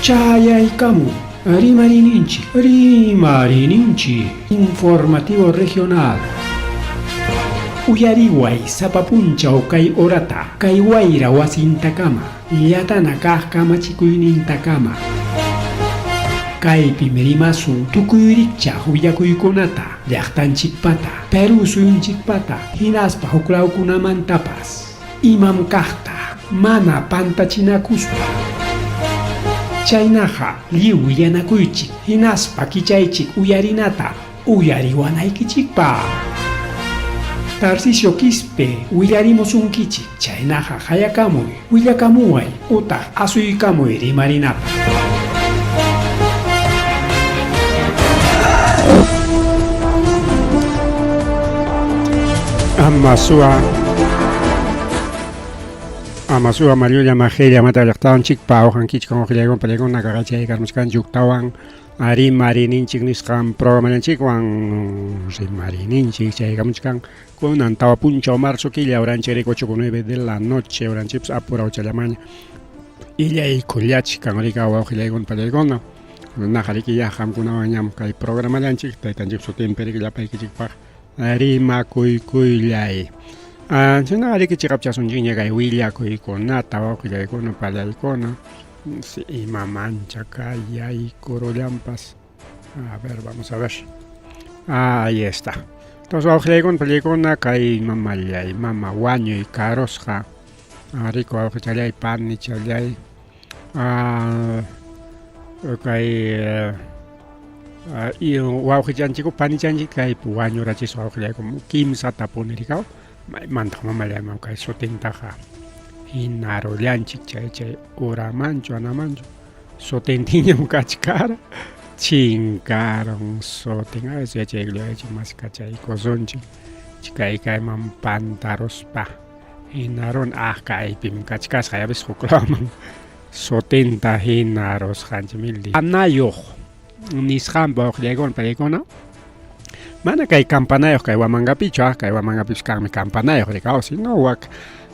Chayaykamun Rimarininchik, Rimarininchik, Informativo Regional. Uyariway sapa punchaw kay horata, kay wayra wasintakama, llatana kaq kamachikuynintakama. Kaypim rimasun tukuy rikchaq willakuykunata, llaqtanchikpata, Perú suyunchikpata, hinaspa huklawkunamantapas. Imam kaqta mana pantachinakuspa. Chaynaqa lliw willanakuychik hinaspa kichaychik uyarinata uyariwanaykichikpaq. Tarcisio Quispe willarimusunkichik, chaynaqa qayakamuy, willakamuway utaq asuykamuy rimarinapaq. Amasua Amasua Mayulla Majella Mata llaqtanchikpa awqankichik wawqillaywan pallaykuna kaqachay karmuchkanchik tawan rimarininchik nisqan programallanchikwan rimarininchik chaykamuchkan kunan 4 punchaw marzo killa uranchik 8:09 de la noche uranchikpas apurawchallamaña illaykullachkan rika wawqillaykuna pallaykuna naqa riki ya qamkunawan ñam kay programallanchik taytanchik sutinpi riki llapaykichikpaq rimakuykuylay. Chaynaqa riki chiqapchasunchikña kay willakuykunata wawqillaykuna pallaykuna ima mancha kayaykurullanpas. A ver, vamos a ver. Ahí está. Entonces wawqillaykuna pallaykuna kay mamallay mama wañuy karusqa riku wawqichallay panichallay kay wawqichanchik panichanchik kaypi wañurachisqa wawqillayku kimsatapuni rikaw maymantaq mamallayman kay sutintaqa hinarullanchik chay chay uramanchu anamanchu sutintiñam kachkara chinkarun sutin a veces yachaykullaychik maskachaykusunchik kay kayman pantaruspa hinarun ah kaypim kachkasqa ya ves huklawman sutinta hinarusqanchik Anayuq nisqanpa wawqillaykuna pallaykuna mana kay campanayuq kay Huamangapichu ah kay Huamangapipas kanmi campanayuq rikaw sino wak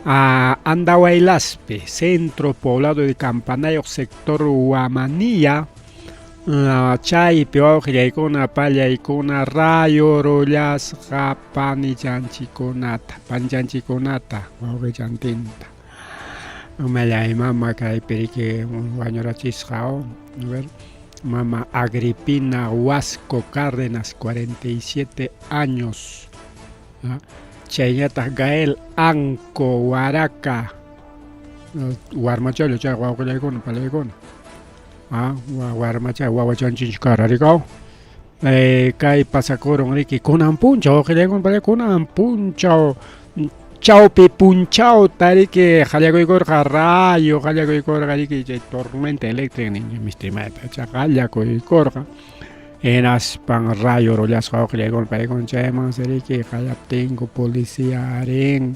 Andahuaylaspi centro poblado de Campanayuq sector Huamanilla chaypi wawqillaykuna pallaykuna rayurullasqa panichanchikunata panichanchikunata wawqichantinta umallay mama kaypi riki wañurachisqa a ver mama Agripina Huasco Cárdenas 47 años chayñataq Gael Anco Huaraca warmachalla chay wawqillaykuna pallaykuna warmacha wawachanchik kara rikaw kay pasakurun riki kunan punchaw wawqillaykuna pallaykuna kunan punchaw chawpi punchawta riki qallakuykurqa rayo qallakuykurqa riki chay tormenta eléctrica ninchik mistimayta chay qallakuykurqa hinaspan rayo rullasqa wawqillaykuna pallaykuna chaymansi riki qayaptinku policía rin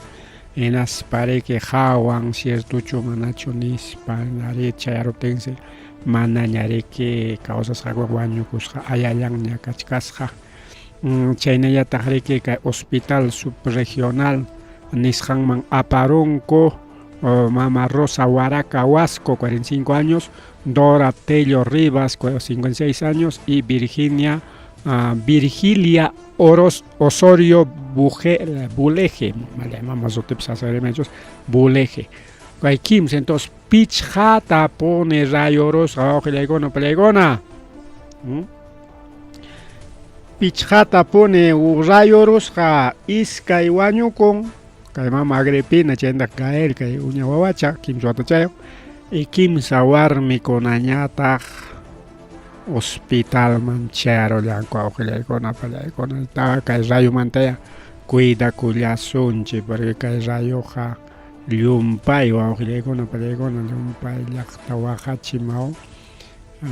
hinaspa riki qawan ciertochu manachu nispa ari chayaruptinsi manaña riki kawsasqaku wañukusqa ayallanña kachkasqa chaynallataq riki kay hospital subregional nisqanman aparunku mama Rosa Huaraca Huasco 45 años Dora Tello Rivas 56 años y Virginia Virgilia Oros Osorio Buleje mama sutipas Buleje kay kimsa entonces pichqatapuni rayorusqa wawqillaykuna pallaykuna pichqatapuni rayorusqa iskay wañukun kay mama Agripina chaynataq Gael kay uña wawacha kimsa watachayuq y kimsa warmikunañataq hospitalman chayarullanku wawqillaykuna pallaykuna kay rayomantaya cuidakullasunchik porque kay rayoqa llumpay wawqillaykuna pallaykuna llumpay llaqta waqachimaw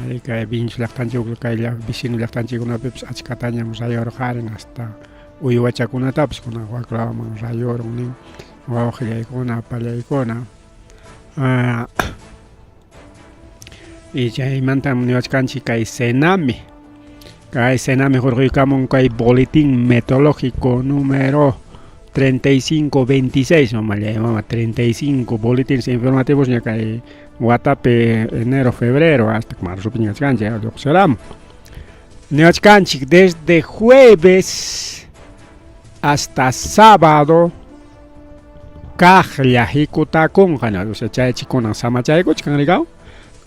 ari kay Vinchus llaqtanchik kay vecino llaqtanchikkunapipas achkatañam rayorqarin hasta uywachakunatapas kunan waklaman rayorun nin wawqillaykuna pallaykuna y chaymantam niwachkanchik kay Sename kay Sename hurquykamun kay boletín meteorológico número 35 26 mamallay mama 35 boletines informativos ña kay watapi enero febrero hasta marzopi ñachkanchik lluqsiramun niwachkanchik desde jueves hasta sábado kaqlla hikutakunqa o sea chaychikunan samachaykuchkan rikaw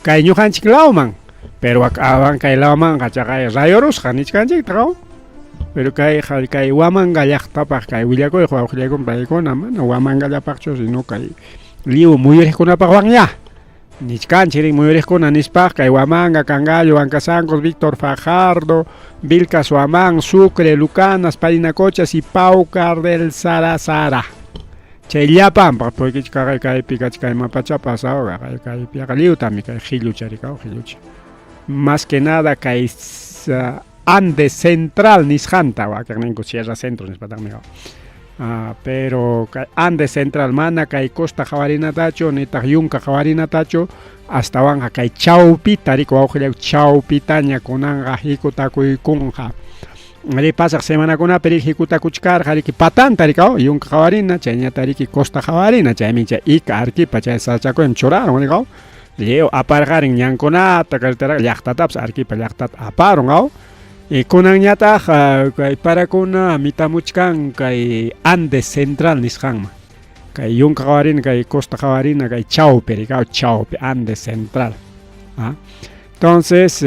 kay ñuqanchik lawman pero awan kay lawmanqa chaqay rayorusqa nichkanchikta qaw pero kay kay Huamanga llaqtapaq kay willakuyqa wawqillaykuna paykuna mana Huamangallapaqchu sino kay lliw muyuriqkunapaqwan nichkanchik rin muyuriqkuna nispaq kay Huamanga, Cangallo, Huancasancos, Víctor Fajardo, Vilcas Huamán, Sucre, Lucanas, Parinacochas y Paucar del Sarasara. Chay llapanpaq porque kay kaypi kachkay mapachapas ahora kaypiqa lliwtami kay qillucha rikaw qillucha. Más que nada kay Andes Central nisqanta wakiqninku Sierra Centro nispataqmi pero kay Andes Central mana kay costa qhawarinatachu nitaq yunka qhawarinatachu astawanqa kay chawpita riku wawqillayku chawpitaña kunanqa hikutakuykunqa ri pasaq semanakunapi riki hikutakuchkarqa riki patanta rikaw yunka qhawarina chayñata riki costa qhawarina chaymi chay Ica Arequipa chay sachakuyman churarun rikaw lliw aparqarin ñankunata carretera llaqtatapas Arequipa llaqtata aparun aw y kunanñataq kay parakuna mitamuchkan kay Andes Central nisqanman kay yunka qhawarina kay costa qhawarina kay chawpi rikaw chawpi Andes Central entonces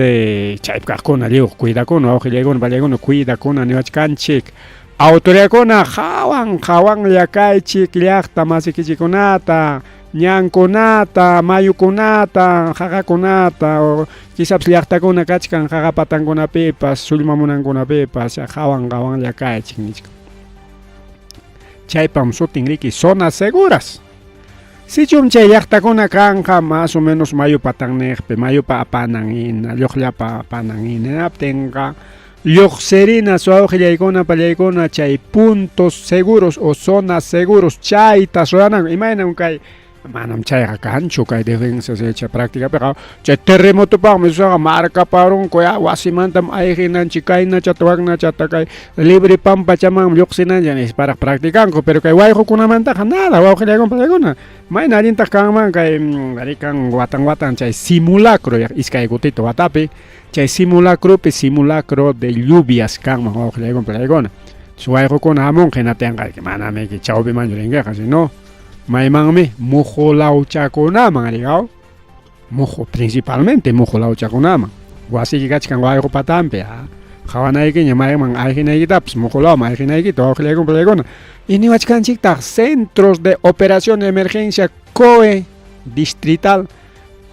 chaypi kaqkuna lliw cuidakuna wawqillaykuna pallaykuna cuidakuna niwachkanchik autoridadkuna qawan qawanlla kaychik llaqta masikichikkunata ñankunata mayukunata qaqakunata quizapis llaqtakuna kachkan qaqa patankunapipas sullmamunankunapipas qawan qawanlla kaychik nichkan chaypam sutin riki zonas seguras sichum chay llaqtakuna kanqa más o menos mayu patanniqpi mayupa apanan hina lluqllapa apanan hina hinaptinqa lluqsirina wawqillaykuna pallaykuna chay puntos seguros o zonas seguros chayta rurananku imaynam kay manam chayqa kanchu kay defensa chay practicapiqa chay terremotopaqmi usaqa markaparunku ya wasimantam ayqinanchik kaynachata waknachata kay libre pampachamanmi lluqsinanchik nisparaq practicanku pero kay wayqukunamantaqa nada wawqillaykuna pallaykuna mayna allintaq kanman kay rikan watan watan chay simulacro iskay kutita watapi chay simulacropi simulacro de lluvias kanman wawqillaykuna pallaykuna wayqukuna hamunqa hinaptinqa manami chawpimanchu rinkiqa sino maymanmi muhu lawchakunaman rikaw muhu principalmente muhu lawchakunaman wasiyki kachkan wayqu patanpi qawanaykiña mayman ayqinaykitapas muhu lawman ayqinaykita wawqillaykuna pallaykuna y niwachkanchiktaq centros de operación de emergencia COE distrital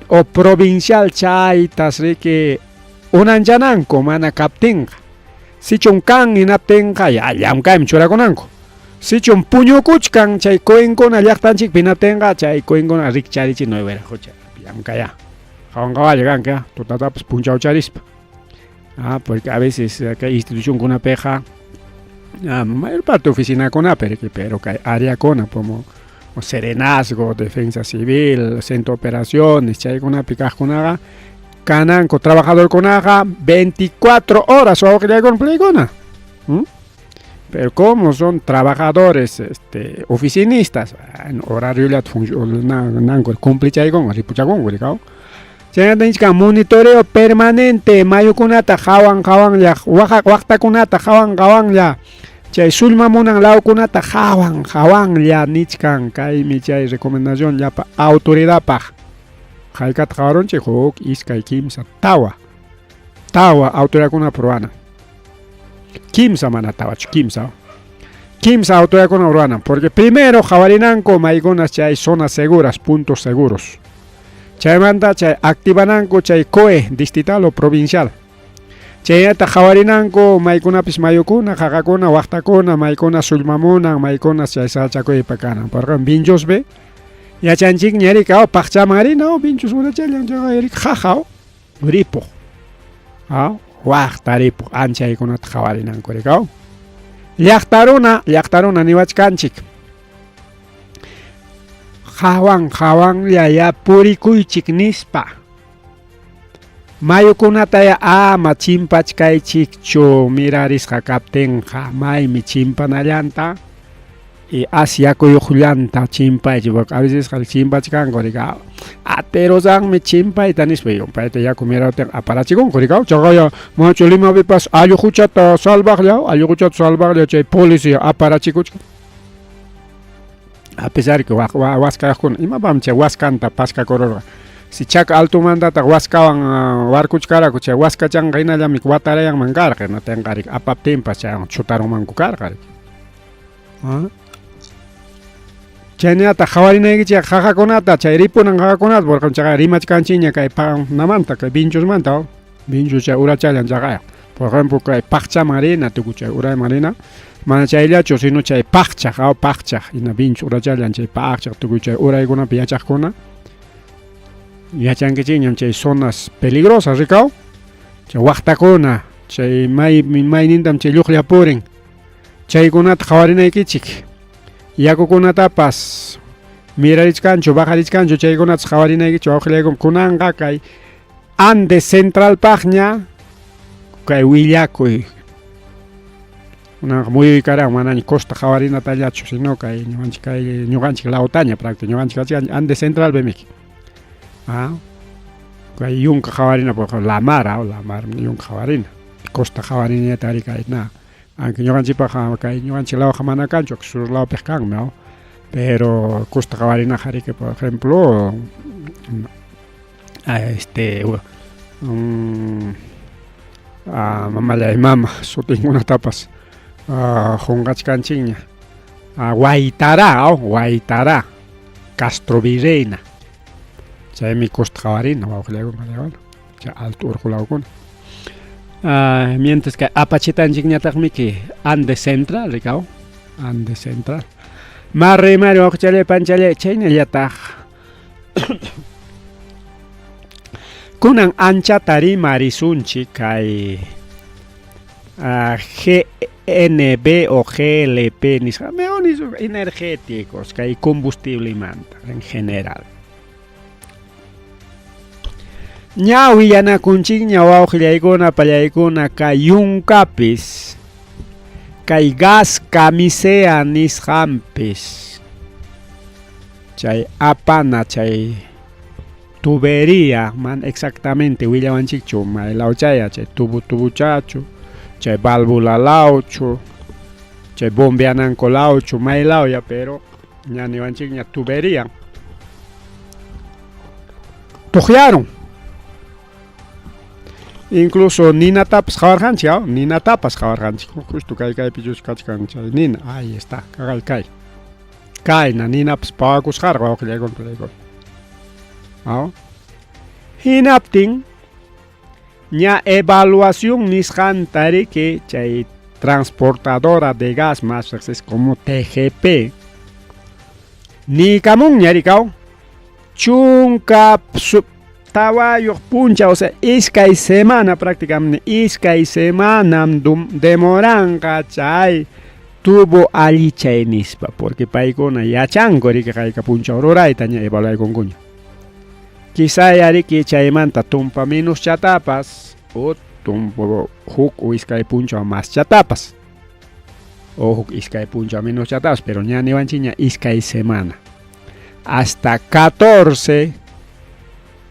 o provincial chaytas riki unanchananku mana kaptinqa sichum kan hinaptinqa ya llamkayman churakunanku sichum puñukuchkan chay COEnkuna llaqtanchikpi hinaptinqa chay COEnkuna rikcharichi nueva llamkaya qawan qawalla kanka tutatapas punchawcharispa porque a veces kay institucionkunapiqa mayor parte oficinakunapi pero kay áreakuna como serenazgo, defensa civil, centro de operaciones chaykunapi kaqkunaqa kananku trabajadorkunaqa 24 horas wawqillaykuna pallaykuna pero como son trabajadores oficinistas horariollata nanku cumplichaykunku ripuchakunku rikaw chaynata nichkan monitoreo permanente mayukunata qawan qawanlla waqtakunata qawan qawanlla chay sullmamunan lawkunata qawan qawanlla nichkan kaymi chay recomendación llapa autoridadpaq haykata qawarunchik huk iskay kimsa tawa tawa autoridadkuna ruwana kimsa mana tawachu kimsa kimsa autoridadkuna ruwanan porque primero qawarinanku maykunas chay zonas seguras puntos seguros chaymanta chay activananku chay COE distrital o provincial chaynata qawarinanku maykunapis mayukuna qaqakuna waqtakuna maykuna sullmamunan maykuna chay sachakuypa kanan porque Vinchospi yachanchikña rika paqchaman rina Vinchos urachallan chayqa rika qaqa ripuq waqta ripuq anchaykunata qawarinanku rikaw llaqtaruna llaqtaruna niwachkanchik qawan qawanlla ya purikuychik nispa mayukunataya ama chimpachkaychikchu mirarisqa kaptinqa maymi chimpanallanta Y as yakuyuqllanta chimpaychik, porque a veces chimpachkanku rika, aterozanmi chimpayta nispa, payta yaku mirawtin aparachikunku rika, chaqaya machu Limapipas alluquchata salvaqlla, alluquchata salvaqlla chay policía aparachikuchkan. A pesar que waskayuqkuna, imapam chay waskanta paskakururqa. Si chaka altomantataq waskawan warkuchkaraku chay waskachanqa hinallami watarayanman karqa, imatinqa riki apaptinpas chaywan chutarunmanku karqa riki. Chaynataq qhawarinaykichik qaqakunata, chay ripunan qaqakunata, porque chaqa rimachkanchikña kay panamanta, kay vinchusmanta, vinchus chay urachallan chaqaya. Por ejemplo, kay paqchaman rina, tukuy chay urayman rina, mana chayllachu, sino chay paqchaq, paqchaq, hina vinchus urachallan chay paqchaq, tukuy chay uraykunapi yachaqkuna. Yachankichikñam chay zonas peligrosas, rikaw, chay waqtakuna, chay may maynintam chay lluqlla purin. Chaykunata qhawarinaykichik. Yakukunatapas mirarichkanchu, bajarichkanchu, chaykunatas qhawarinaykichik wawqillaykum. Kunanqa kay Andes Centralpaqña kay willakuy. Kunanqa muyuykaran manaña costa qhawarinatallachu, sino kay ñuqanchik kay ñuqanchik lawtaña práctica ñuqanchik kachkan Andes Central miki. Ah, kay yunka qhawarina porque lamar, lamar yunka qhawarina. Costa qhawarinata ari kay na. Aunque ñuqanchikpaq kay ñuqanchik lawqa mana kanchu, sur lawpiq kanmi, pero costa qhawarinaqa riki, por ejemplo, este mamallay mama sutinkunatapas qunqachkanchikña. Guaytará, Guaytará, Castro Virreina. Chaymi costa qhawarina wawqillaykuna, chay alto urqu lawkuna. Mientras que apachitanchikñataqmiki Andes Central, rikaw, Andes Central. Marri mari wawqichalay panchalay chaynallataq. Kunan anchata rimarisunchik kay GNB o GLP nisqa, mejor energéticos, kay combustiblemanta en general. Ña willanakunchikña wawqillaykuna pallaykuna kay yunkapis, kay gas camisea nisqanpis, chay apana chay tubería, man exactamente willawanchikchu maylawchaya chay tubu tubuchachu, chay válvula lawchu, chay bombeananku lawchu, maylawya, pero ña niwanchikña tubería. Tuqyarun. Incluso ninatapas qhawarqanchik, ninatapas qhawarqanchik. Justo kay kaypi kachkan chay nina. Ahí está, kay kay. Kayna ninapas pawakusqarqa wawqillaykuna. Hinaptin ña evaluación nisqanta riki chay transportadora de gas más es como TGP. Niykamunña rikaw chunka tawayuq puncha, o sea, iskay semana prácticamente, iskay semanam demoranqa chay tubo allichay nispa, porque paykuna yachanku riki hayka punchaw rurayta ña evaluaykunkuña. Quizá yariki chaymanta tumpa minus chatapas o tumpa huk o iskay punchaw más chatapas o huk iskay punchaw menos chatapas, pero ña niwanchikña iskay semana hasta 14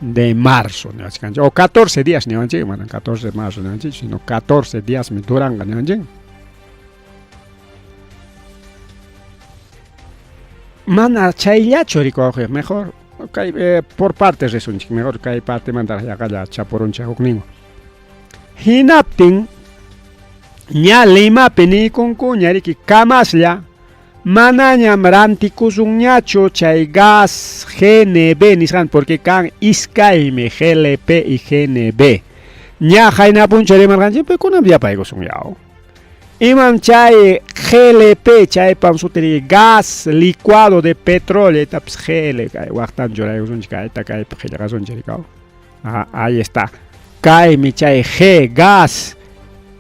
de marzo niwachkanchik, o 14 días niwanchik, mana 14 de marzo niwanchik, sino 14 días mi duranqa niwanchik. Mana chayllachu rikuwaq, mejor kay por partes risunchik, mejor kay partemanta yaqalla chapurunchik hukninwan. Hinaptin ña Limapi niykunkuña riki kamaslla manañam rantikusunñachu chay gas GNB nisqan, porque kan iskaymi GLP y GNB. Ña qayna punchaw rimarqanchik, pero kunan yapaykusun yaw. Imam chay GLP chaypam sutiri gas licuado de petróleo, tapas GL kay waqtan churaykusunchik kayta kaypi qillqasunchik rikaw. Ahí está. Kaymi chay G gas,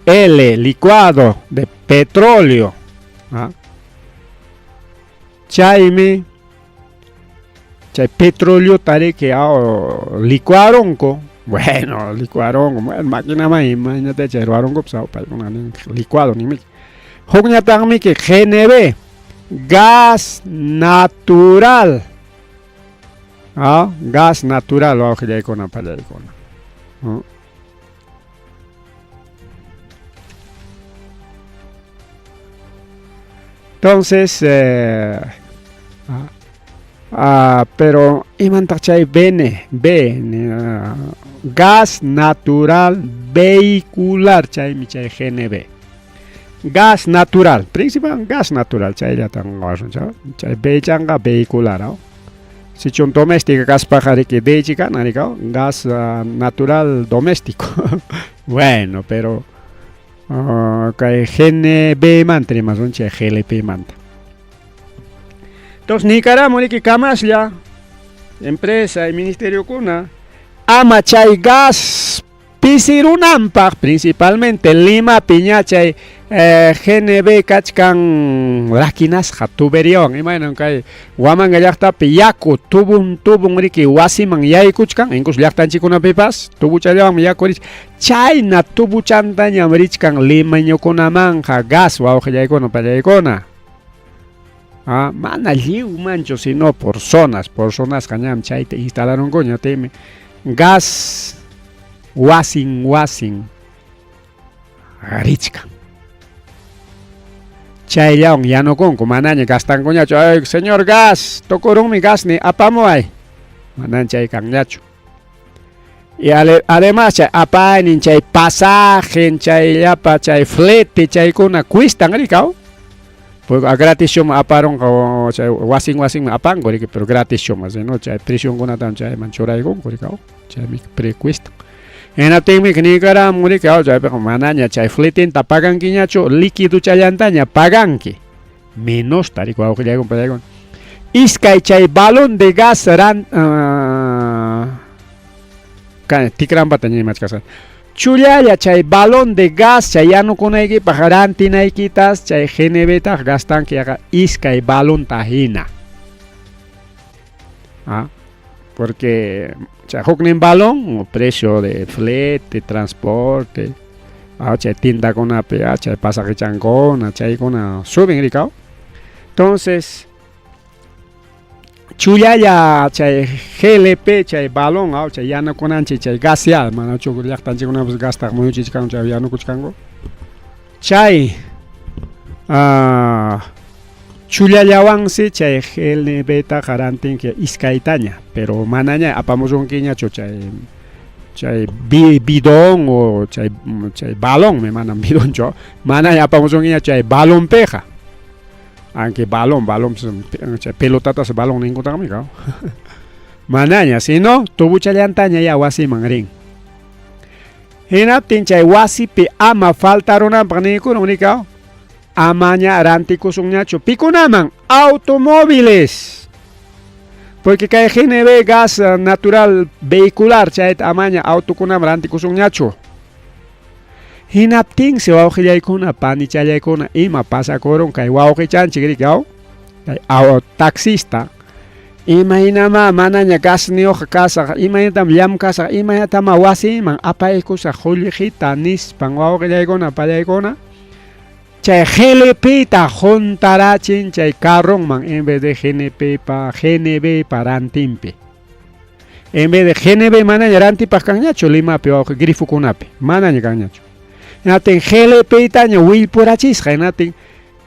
L licuado de petróleo. Chaymi chay petróleo tariki licuaronku. Bueno, licuaronku, bueno, máquina may imaynata chay ruwaronku paykuna nin licuado ninmiki. Hukñataqmiki GNB, Gas natural. Ah, gas natural wawqillaykuna pallaykuna. Entonces, eh, ah, ah, pero imantaq chay BN, B, ah, gas natural vehicular, chaymi chay GNB. Gas natural, principal gas natural, chayllatan qawasun, chay B chanqa vehicular, Sichum doméstica kaspaqa riki D kanan riki, gas natural doméstico. Bueno, pero kay GNB manta rimasun chay GLP manta. Entonces nikaramu riki kamaslla empresa y ministeriokuna ama chay gas pisirunanpaq, principalmente Limapi ña chay GNB kachkan rakinasqa tuberiawan, imaynan kay Huamanga llaqtapi yaku tubun tubun riki wasiman yaykuchkan, incluso llaqtanchikkunapipas tubuchallawanmi yaku richkan, chayna tubuchantañam richkan limeñokunamanqa gas wawqillaykuna pallaykuna. Ah, mana lliwmanchu, sino por zonas, por zonasqa ñam chayta instalarunkuña, timi gas wasin wasin richkan. Chayllawan yanukunku, manaña gastankuñachu, ay señor gas, tukurunmi gasni, apamuway. Manan chay kanñachu. Y además chay apaynin, chay pasajen, chay llapa, chay flete, chaykuna cuestan rikaw. Porque a gratis shuma aparunqa chay wasin wasinman apanku riki, pero gratis shuma, sino chay presionkunatam chayman churaykunku rikaw, chaymi precuestan. Hinaptinmi nikaramun riki, chaypiqa manaña chay fletinta pagankiñachu, liquiduchallantaña paganki. Menosta riki wawqillaykuna pallaykuna. Iskay chay balón de gas ran tikranpata ñimachkasqa. Chullalla chay balón de gas chay yanukunaykipaq rantinaykitas chay GNB taq gastanki yaqa iskay balonta hina. Ah, porque chay huknin balón precio de flete, transporte, chay tindakunapi, chay pasajechankuna, chaykuna suben rikaw. Entonces, chullalla chay GLP, chay balón, chay yanukunanchik, chay gas ya, manachu llaqtanchikkunapas gastaq muyuchichkanku chay yanukuchkanku. Chay chullallawansi chay GLB taqa rantinki iskaytaña, pero manaña apamusunkiñachu chay chay bidón o chay chay balonmi, manam bidonchu, manaña apamusunkiñachu chay balonpiqa. Aunque balón, balón, chay pelotatas balón ninkutaqmi kaw. Manaña, sino tubuchallantaña ya wasiman rin. Hinaptin chay wasipi ama faltarunanpaq niykurun rikaw, amaña rantikusunñachu pikunaman automóviles. Porque kay GNB gas natural vehicular chayta amaña autokunaman rantikusunñachu. Hinaptinsi wawqillaykuna panichallaykuna ima pasakurun kay wawqichanchik riki aw, kay taxista, imaynamá manaña gasniyuqqa kasaq, imaynatam llamkasaq, imaynatamá wasiyman apaykusaq qullqita nispan wawqillaykuna pallaykuna chay GLP ta huntarachin chay carronman en vez de GNP pa GNB pa rantinpi. En vez de GNB manaña rantipaq kanñachu Limapi wawqi grifokunapi, manaña kanñachu. Hinaptin GLP taña willpurachisqa, hinaptin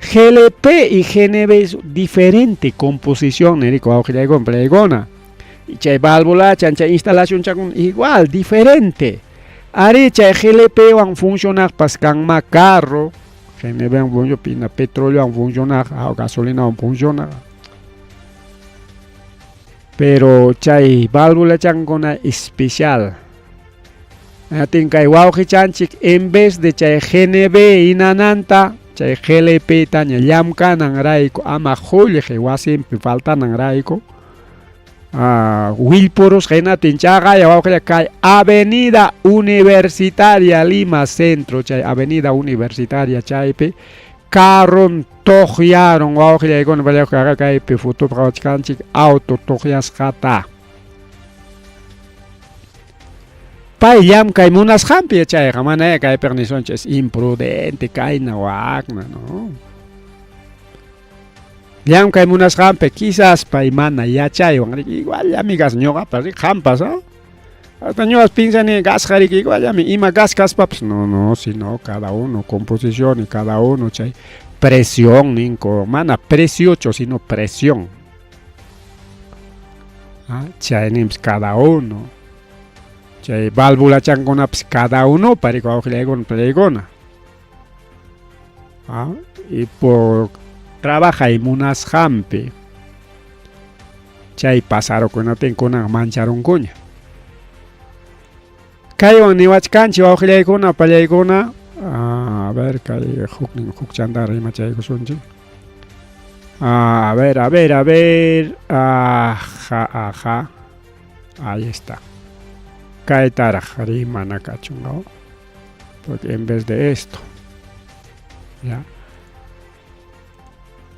GLP y GNB es diferente composición, niriku wawqillaykuna pallaykuna. Chay válvula chan chay instalación chakuna igual, diferente. Ari chay GLP wan funcionaqpas kanma carro, GNB wan funcionaq, petróleo funcionaq, gasolina funcionaq. Pero chay válvula chankuna especial. Hinaptin kay wawqichanchik en vez de chay GNB hinananta chay GLP taña llamkananrayku ama qullqi wasinpi faltananrayku willpurusqa hinaptin chaqaya wawqilla kay Avenida Universitaria Lima Centro, chay Avenida Universitaria chaypi carron tuqyarun wawqillaykuna pallaykuna kaypi fotopi qawachkanchik auto tuqyasqata. Pay llamkay munasqanpi chayqa manaya kaypiqa nisunchik es imprudente kayna wakna, no. Llamkay munasqanpi quizás pay mana yachaywan riki iguallami gas ñuqapas riki qampas ¿no? Hasta ñuqas piensani gasqa riki iguallami ima gas kaspapas no no sino cada uno composición y cada uno chay presión ninku mana preciocho sino presión. ¿Ah? Chayninpis cada uno. Chay válvulachankunapas cada unopa riki wawqillaykuna palaykuna. ¿Ah? Y por trabajay munasqanpi chay pasarukunatin kunan mancharunkuña. Kaywan niwachkanchik wawqillaykuna pallaykuna a ver kay huknin hukchantara rimachaykusunchik. A ver, a ver, a ver. Aja, aja. Ahí está. Kaytaraq rimana kachun, ¿no? Porque en vez de esto. Ya.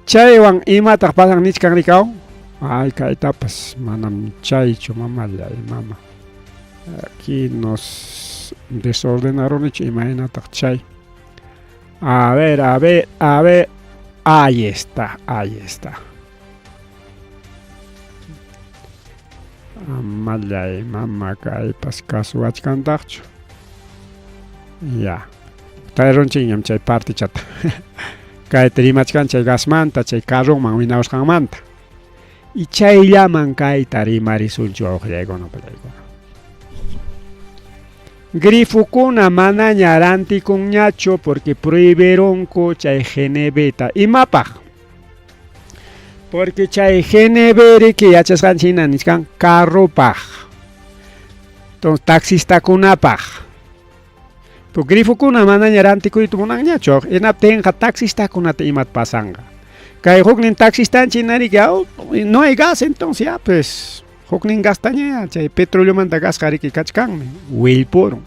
Chaywan imataq pasan nichkan rikaw? Ay, kaytapas manam chaychu mamallay mama. Aquí nos desordenaron imaynataq chay. A ver, a ver, a ver. Ahí está, ahí está. Amallay mama kaypas kasuwachkantaqchu. Ya. Tarirunchikñam chay partichata. Kayta rimachkan chay gasmanta, chay carroman winawasqanmanta. Y chayllaman kayta rimarisunchik wawqillaykuna pallaykuna. Grifukuna manaña rantikunñachu porque prohibirunku chay GNBta. Imapaq? Porque chay GNB riki yachasqanchik hina nichkan carropaq. Entonces taxistakunapaq. Pues grifukuna manaña rantikuyta munanñachu. Hinaptinqa taxistakunata imat pasanqa. Kay huknin taxistanchik riki no hay gas entonces ya pues huknin gastaña chay petroleomanta gasqa riki kachkanmi willpurun.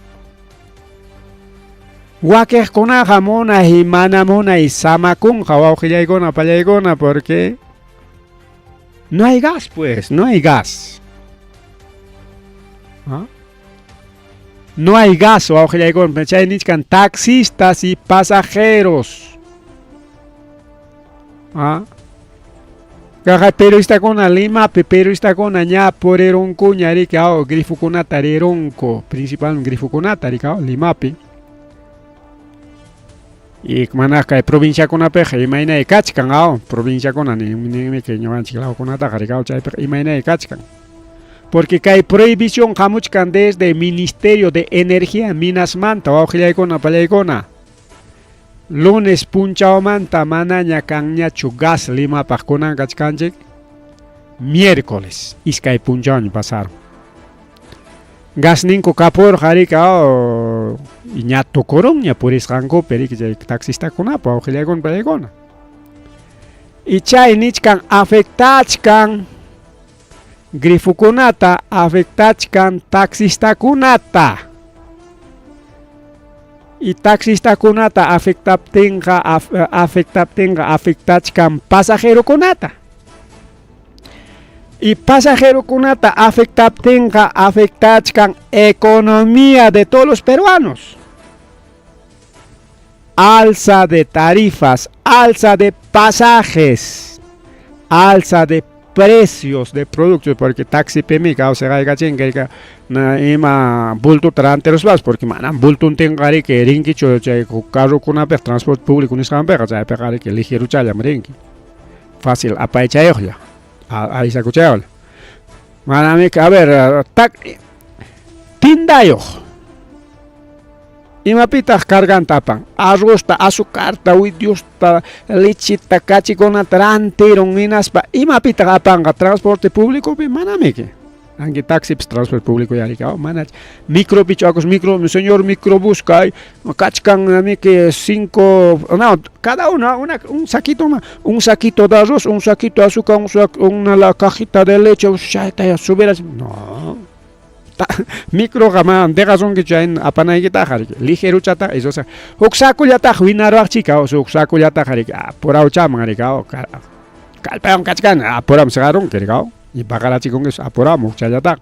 Wakiqkunaqa munay mana munay samakunqa wawqillaykuna pallaykuna porque no hay gas pues, no hay gas. ¿Ah? No hay gas wawqillaykuna, chay nichkan taxistas y pasajeros. ¿Ah? Kaqay periodistakuna Limapi periodistakuna ña purirunkuña riki aw grifukunata rirunku, principalmente grifukunata riki aw Limapi. Y mana kay provinciakunapiqa imaynay kachkan aw provinciakuna ninmi ñuqanchik lawkunataqa riki aw chaypiqa imaynay kachkan. Porque kay prohibición hamuchkan desde Ministerio de Energía Minasmanta wawqillaykuna pallaykuna. Lunes punchawmanta manaña kanñachu gas Limapaq kunan kachkanchik. Miércoles iskay punchawña pasaron. Gasninku kapurqa riki aw ña tukurunña purisqankupi riki chay taxistakunapa wawqillaykuna pallaykuna. Y chay nichkan afectachkan grifukunata, afectachkan taxistakunata. Y taxistakunata afectaptinqa afectaptinqa afectachkan pasajerokunata. Y pasajerokunata afectaptinqa afectachkan economía de todos los peruanos. Alza de tarifas, alza de pasajes, alza de precios de productos, porque taxi pimi causa gachingka na ima bulto rantiruspas porque manam bultuntinqa riki rinkichu chay carrokunapiq transporte público nisqanpiqa chaypiqa riki ligeruchallam rinki. Fácil apaychayuqlla, aysakuchayuqlla. Manami a ver, tindayuq. Imapitaq carganta apan? Arrozta, azucarta, uy Diosta, lechita, kachikunata rantirun hinaspa imapitaq apanqa transporte públicopi manamiki. Anki taxipis transporte público yariki manach. Micropichu akus micro, señor microbús kay kachkan amiki cinco, no, cada uno una, un saquito un saquito de arroz, un saquito de azúcar, una la cajita de leche, chayta subir no. Microqa mana dejasunkichu chay apanaykitaqa riki ligeruchata eso sea huk sacullataq winaruwaqchika huk sacullataq riki apurawchaman riki kallpawan kachkan apuram siqarunki riki y paqarachikunki apuram hukchallataqa.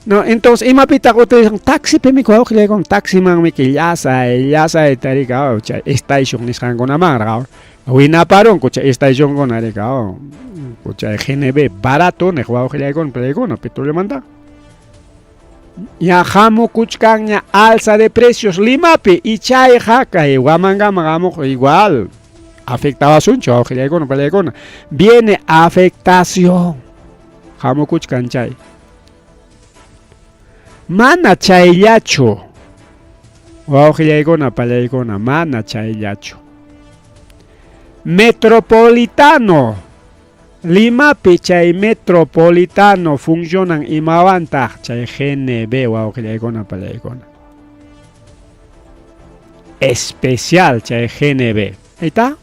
No, entonces imapitaq utilizan taxipimi wawqillaykuna taximanmi llasay llasayta riki chay station nisqankunamanraq Winaparunku chay estacionkuna rika, chay GNB barato niq wawqillaykuna pallaykuna petroleomanta. Ña hamukuchkanña alza de precios Limapi y chayqa kay Huamangaman hamuq igual afectawasunchu wawqillaykuna pallaykuna. Viene afectación hamukuchkan chay. Mana chayllachu wawqillaykuna pallaykuna, mana chayllachu. Metropolitano Limapi chay metropolitano funcionan imawantaq chay GNB wawqillaykuna pallaykuna. Especial chay GNB. Ahí está.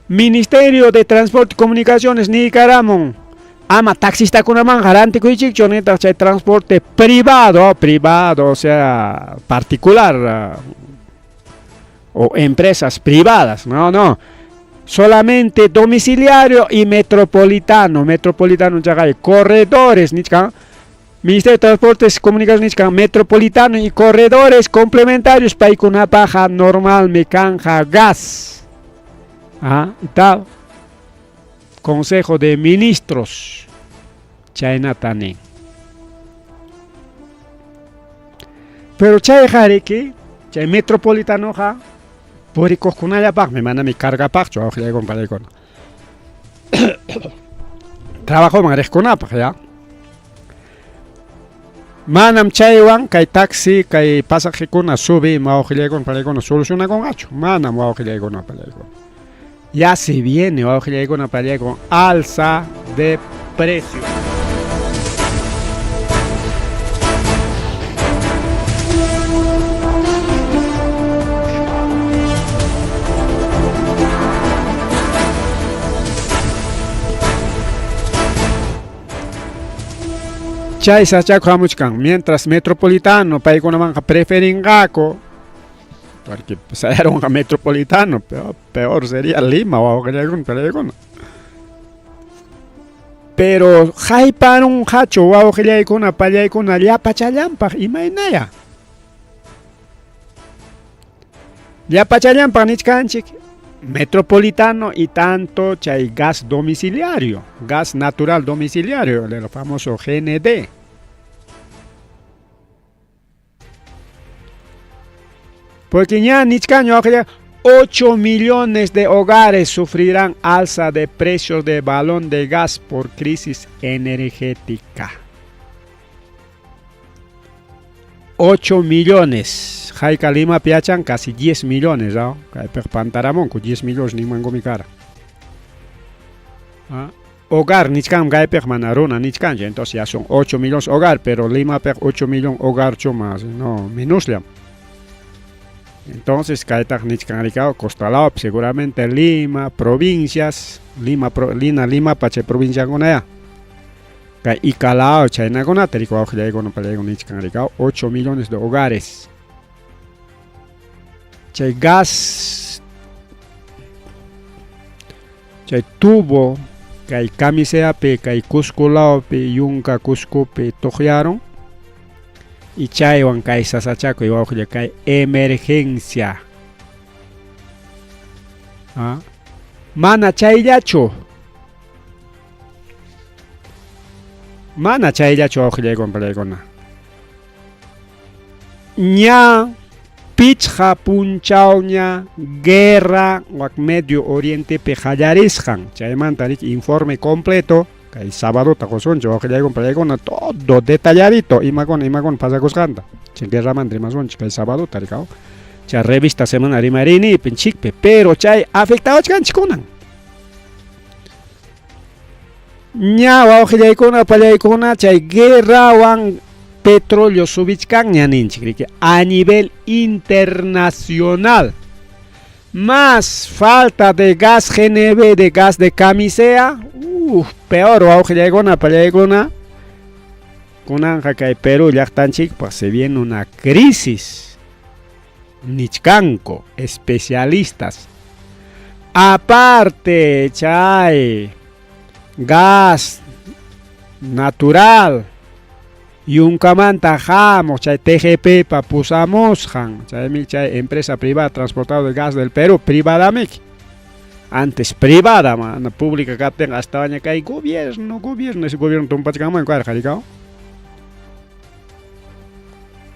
Ministerio de Transporte y Comunicaciones niykaramun. Ama taxistakunamanqa rantikuychikchu nitaq chay transporte privado, privado, o sea, particular o empresas privadas. No, no. Solamente domiciliario y metropolitano. Metropolitano chaqay corredores nichkan. Ministerio de Transportes y Comunicaciones nichkan metropolitano y corredores complementarios paykunapaqa normalmi kanja gas. Ah, y tal. Consejo de Ministros chaynata nin. Pero chayqa riki, chay metropolitanoqa purikuqkunallapaqmi, manami cargapaqchu wawqillaykuna palaykuna. Trabajoman riqkunapaq ya. Manam chaywan kay taxi, kay pasajekuna subi wawqillaykuna palaykuna solucionakunqachu. Manam wawqillaykuna palaykuna. Ya se viene wawqillaykuna palaykuna alza de precio. Chay sachaku hamuchkan, mientras metropolitano paykunamanqa preferinqaku, porque sayarunqa metropolitano, peor, peor sería Lima wawqillaykuna palaykuna. Pero hayparunqachu wawqillaykuna pallaykuna llapachallanpaq imaynaya. Llapachallanpaq nichkanchik metropolitano y tanto chay gas domiciliario, gas natural domiciliario, el famoso GND. Porque ña nichkaño 8 millones de hogares sufrirán alza de precios de balón de gas por crisis energética. 8 millones. Hayka Lima piachan casi 10 millones, ¿no? Pantaramon 10 millones ni mango mi cara. ¿Ah? Hogar nichkan kaypiq mana runa nichkanchu, entonces ya son 8 millones hogar, pero Lima 8 millones hogar chumas, no, minusliam. Entonces kaytaq nichkan rikao Costa seguramente Lima, provincias, Lima, pro, Lina, Lima, pache provincia ya. Kay Icalao, chaynakunata rikuwawqillaykuna pallaykuna nichkan rikao 8 millones de hogares. Chay gas, chay tubo, kay Camiseapi, kay Cusco lawpi, Yunka Cuscopi tuqyaron. Y chaywan kay sasachakuy wawqilla kay emergencia. ¿Ah? Mana chayllachu. Mana chayllachu wawqillaykuna pallaykuna. Ña pichqa punchawña guerra wak Medio Orientepi qallarisqan. Chaymanta riki informe completo kay sabadota qusunchik wawqillaykuna pallaykuna todo detalladito imakuna imakuna pasakusqanta. Chay guerramanta rimasunchik kay sabadota rikaw. Chay revista semana rimarini chikpi, pero chay afectawachkanchik kunan. Ña wawqillaykuna pallaykuna chay guerrawan petróleo subichkanña ninchik riki a nivel internacional. Más falta de gas GNB, de gas de camisea, peor wawqillaykuna pallaykuna. Kunanja kay Perú llaqtanchikpaq se viene una crisis. Nichkanko, especialistas. Aparte, chay gas natural yunkamanta hamuq chay TGP pa pusamusqan, chaymi chay empresa privada transportadora de gas del Perú, privadamiki. Antes privada, mana pública kaptinqa astawanña kay gobierno, gobierno, ese gobierno tumpachkanman karqa, rikaw.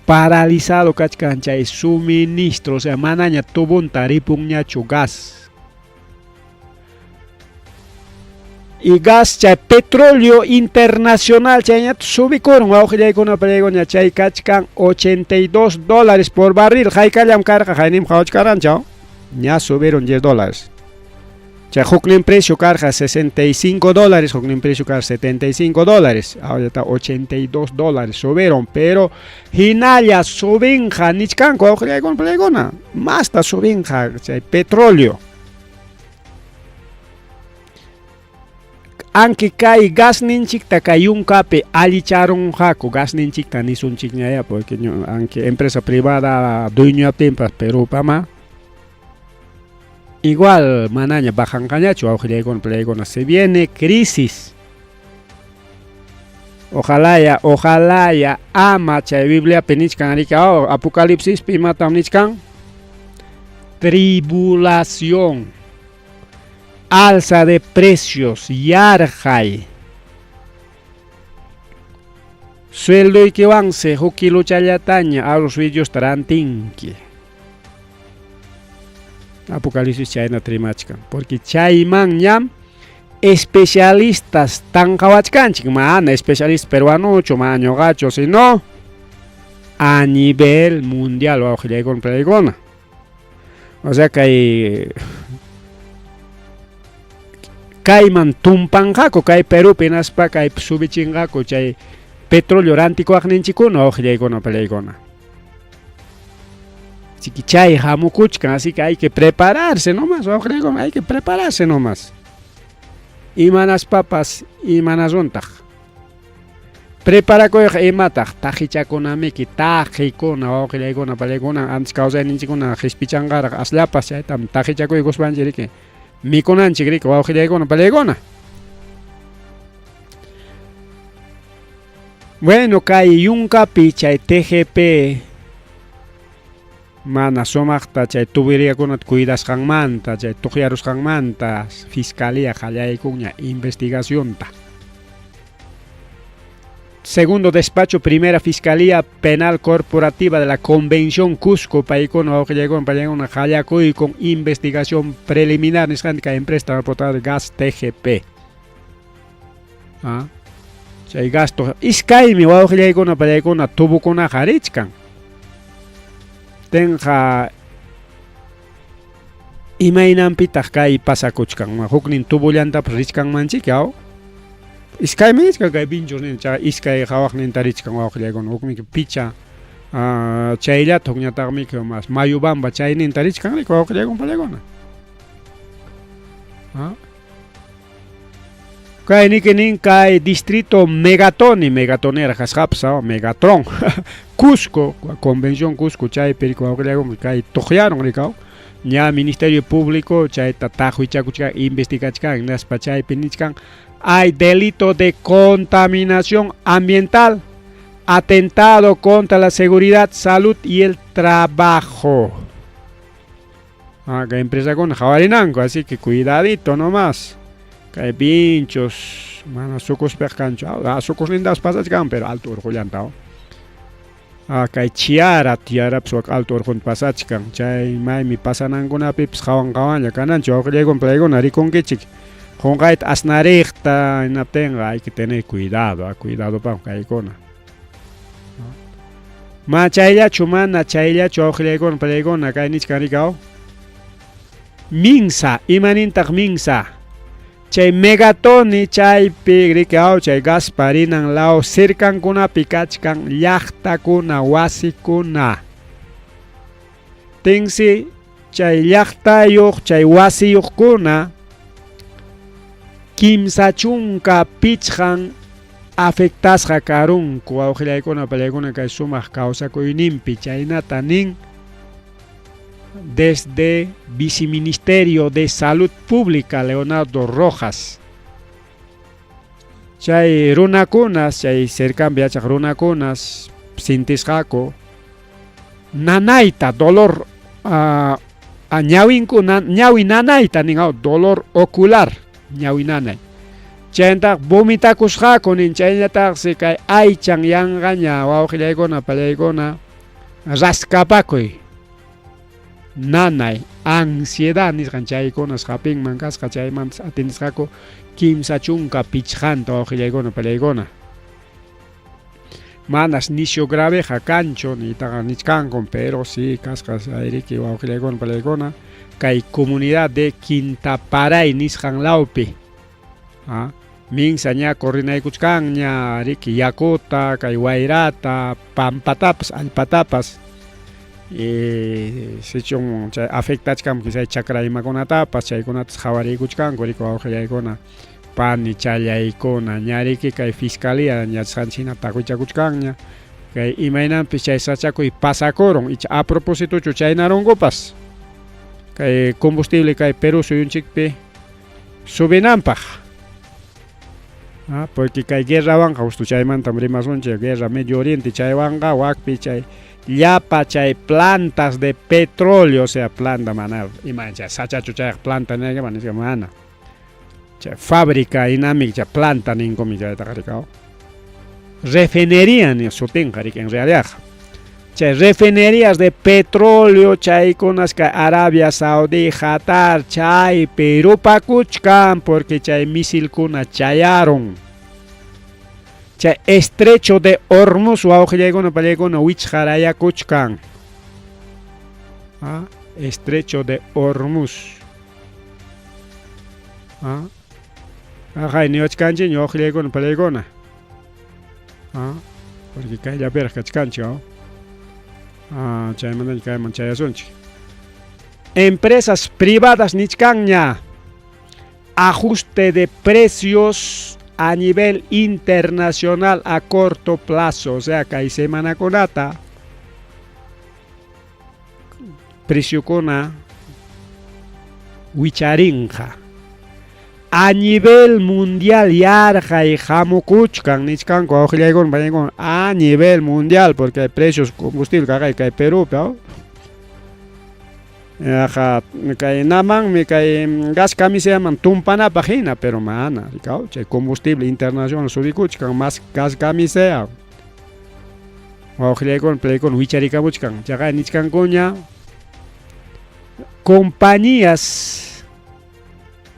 Paralizado kachkan chay suministro, o sea, manaña tubonta ripunñachu gas. Y gas chay petróleo internacional chayñata subikurun wawqillaykuna pallaykuna chay kachkan 82 dólares por barril haykallam karqa haynim qawachkaranchaw ña subieron 10 dólares chay huknin precio karqa 65 dólares huknin precio karqa 75 dólares ahora está 82 dólares subieron pero hinalla subinqa nichkanku wawqillaykuna pallaykuna masta subinqa chay petróleo. Anki kay gasninchikta kay yunkapi allicharunqaku gasninchikta nisunchikñaya porque anki empresa privada dueñoaptinpas Perupama igual manaña bajanqañachu wawqillaykuna palaykuna se viene crisis. Ojalaya, ojalaya ama chay Bibliapi nichkan riki Apocalipsispi imatam nichkan tribulación. Alza de precios, yarqay. Sueldoykiwansi huk kilochallataña arroz willusta rantinki. Apocalipsis chaynata rimachkan, porque chaymanñam especialistas tanqawachkanchik, mana especialista peruanochu, mana ñuqachu, sino a nivel mundial wawqillaykuna palaykuna. O sea kay kayman tumpanqaku kay Perupi hinaspa kay subichinqaku chay petróleo rantikuwaqninchikkuna wawqillaykuna palaykuna. Así que chay hamukuchkan, así que hay que prepararse nomás, wawqillaykuna, hay que prepararse nomás. Imanaspapas imanasuntaq. Preparakuyqa imataq taqichakunamiki taqikuna wawqillaykuna palaykuna antes kawsayninchikkuna qispichanqaraq asllapas chaytam taqichakuykuspanchik riki mikunanchik riki wawqillaykuna palaykuna. Bueno, kay yunkapi chay TGP mana sumaqta chay tuberiakunata cuidasqanmanta, chay tuqyarusqanmanta fiscalía qallaykunña investigacionta. Segundo despacho, primera Fiscalía Penal Corporativa de la Convención Cusco, paykuna wawqillaykuna pallaykuna qallakuykun investigación preliminar nisqanta kay empresa transportadora de gas TGP. Ah, chay gasto iskaymi wawqillaykuna pallaykuna tubukunaqa richkan. Tenqa imaynanpitaq kay pasakuchkan huknin tubullantapas richkanmanchik aw iskaymi richkan kay vinchos nin chay iskay hawaqninta richkan wawqillaykuna hukmi picha chayllata hukñataqmi mas Mayubamba chayninta richkan riki wawqillaykuna pallaykuna. Kay niki nin kay distrito Megatoni, Megatonera kasqapas Megatron, Cusco, Convención Cusco chaypi riki wawqillaykuna kay tuqyarun rikaw ña Ministerio Público chayta taqwichakuchkan investigachkan hinaspa chaypi nichkan hay delito de contaminación ambiental, atentado contra la seguridad, salud y el trabajo. Kay empresakuna qawarinanku, así que cuidadito nomás. Kay pinchos, mana sukuspiqa kanchu, sukusnintapas pasachkan, pero alto urqullanta. Kay Chiara, Tiarapas wak alto urqunta pasachkan, chay maymi pasanankunapipas qawan qawanlla kananchik, wawqillaykuna palaykuna rikunkichik. Qunqayta asnariqta hinaptinqa hay que tener cuidado, cuidado paq kaykuna. Ma chayllachu mana chayllachu wawqillaykuna palaykuna kay nichkan rikaw. Minsa, imanintaq minsa? Chay Megatoni chaypi rikaw chay Gasparinan law sirkankunapi kachkan llaqtakuna wasikuna. Tinsi chay llaqtayuq chay wasiyuqkuna 35 afectasqa karunku wawqillaykuna pallaykuna kay sumaq kawsakuyninpi chaynata nin desde Viceministerio de Salud Pública Leonardo Rojas. Chay runakunas, chay cercanpi yachaq runakunas sintisqaku nanayta dolor Ñawinku ñawi nanayta nin, dolor ocular, ñawi nanay. Chaynataq vomitakusqaku nin, chaynataqsi kay aychan yanqaña wawqillaykuna pallaykuna raskapakuy nanay, ansiedad nisqan chaykunas hapinman kasqa, chaymantas atendisqaku 35 wawqillaykuna pallaykuna. Manas nisyu graveqa kanchu niytaqa nichkankun, pero sí kasqa ayriki wawqillaykuna pallaykuna kay comunidad de Quinta Paray nisqan lawpi. Ah, minsa ña corrinaykuchkanña riki yakuta, kay wayrata, pampatapas, allpatapas. Sichum chay afectachkan chay chakra imakunatapas, chaykunatas qhawariykuchkanku riki wawqillaykuna, pani challaykuna, ña riki kay fiscalía ñachasqanchik hina taqwichakuchkanña, kay imaynanpis chay sachakuy pasakurun, icha a propósitochu chaynarunkupas kay combustible kay Perú suyunchikpi subinanpaq. Ah, porque kay guerrawanqa justo chaymantam rimasunchik, guerra Medio Oriente chaywanqa wakpi chay llapa chay plantas de petróleo, o sea, planta mana ima chay sachachu chayqa planta niyqa nisqa mana. Chay fábrica inamik chay planta ninkumi chaytaqa rikaw. Refinería ni sutinqa riki en realidad. Chay refinerías de petróleo chaykunas kay Arabia Saudí, Qatar, chay rupakuchkan porque chay misilkuna chayarun. Chay estrecho de Hormuz wawqillaykuna pallaykuna wichqarayakuchkan. Ah, estrecho de Hormuz. Ah. Ajay niwachkanchik wawqillaykuna pallaykuna. Ah, porque kayllapiraq kachkanchik, oh. Ah, chaymantaña kayman chayasunchik. Empresas privadas nichkanña ajuste de precios a nivel internacional a corto plazo, o sea, kay semanakunata preciokuna wicharinqa. A nivel mundial yarqay hamukuchkan nichkanku wawqillaykuna pañaykuna a nivel mundial porque hay precios combustible kaqay kay Perúpi, oh. Yaqa kay namanmi kay gas camiseaman tumpanapaq hina, pero mana, rikaw, chay combustible internacional subikuchkan más gas camisea. Wawqillaykuna palaykuna wicharikamuchkan, chaqay nichkankuña compañías,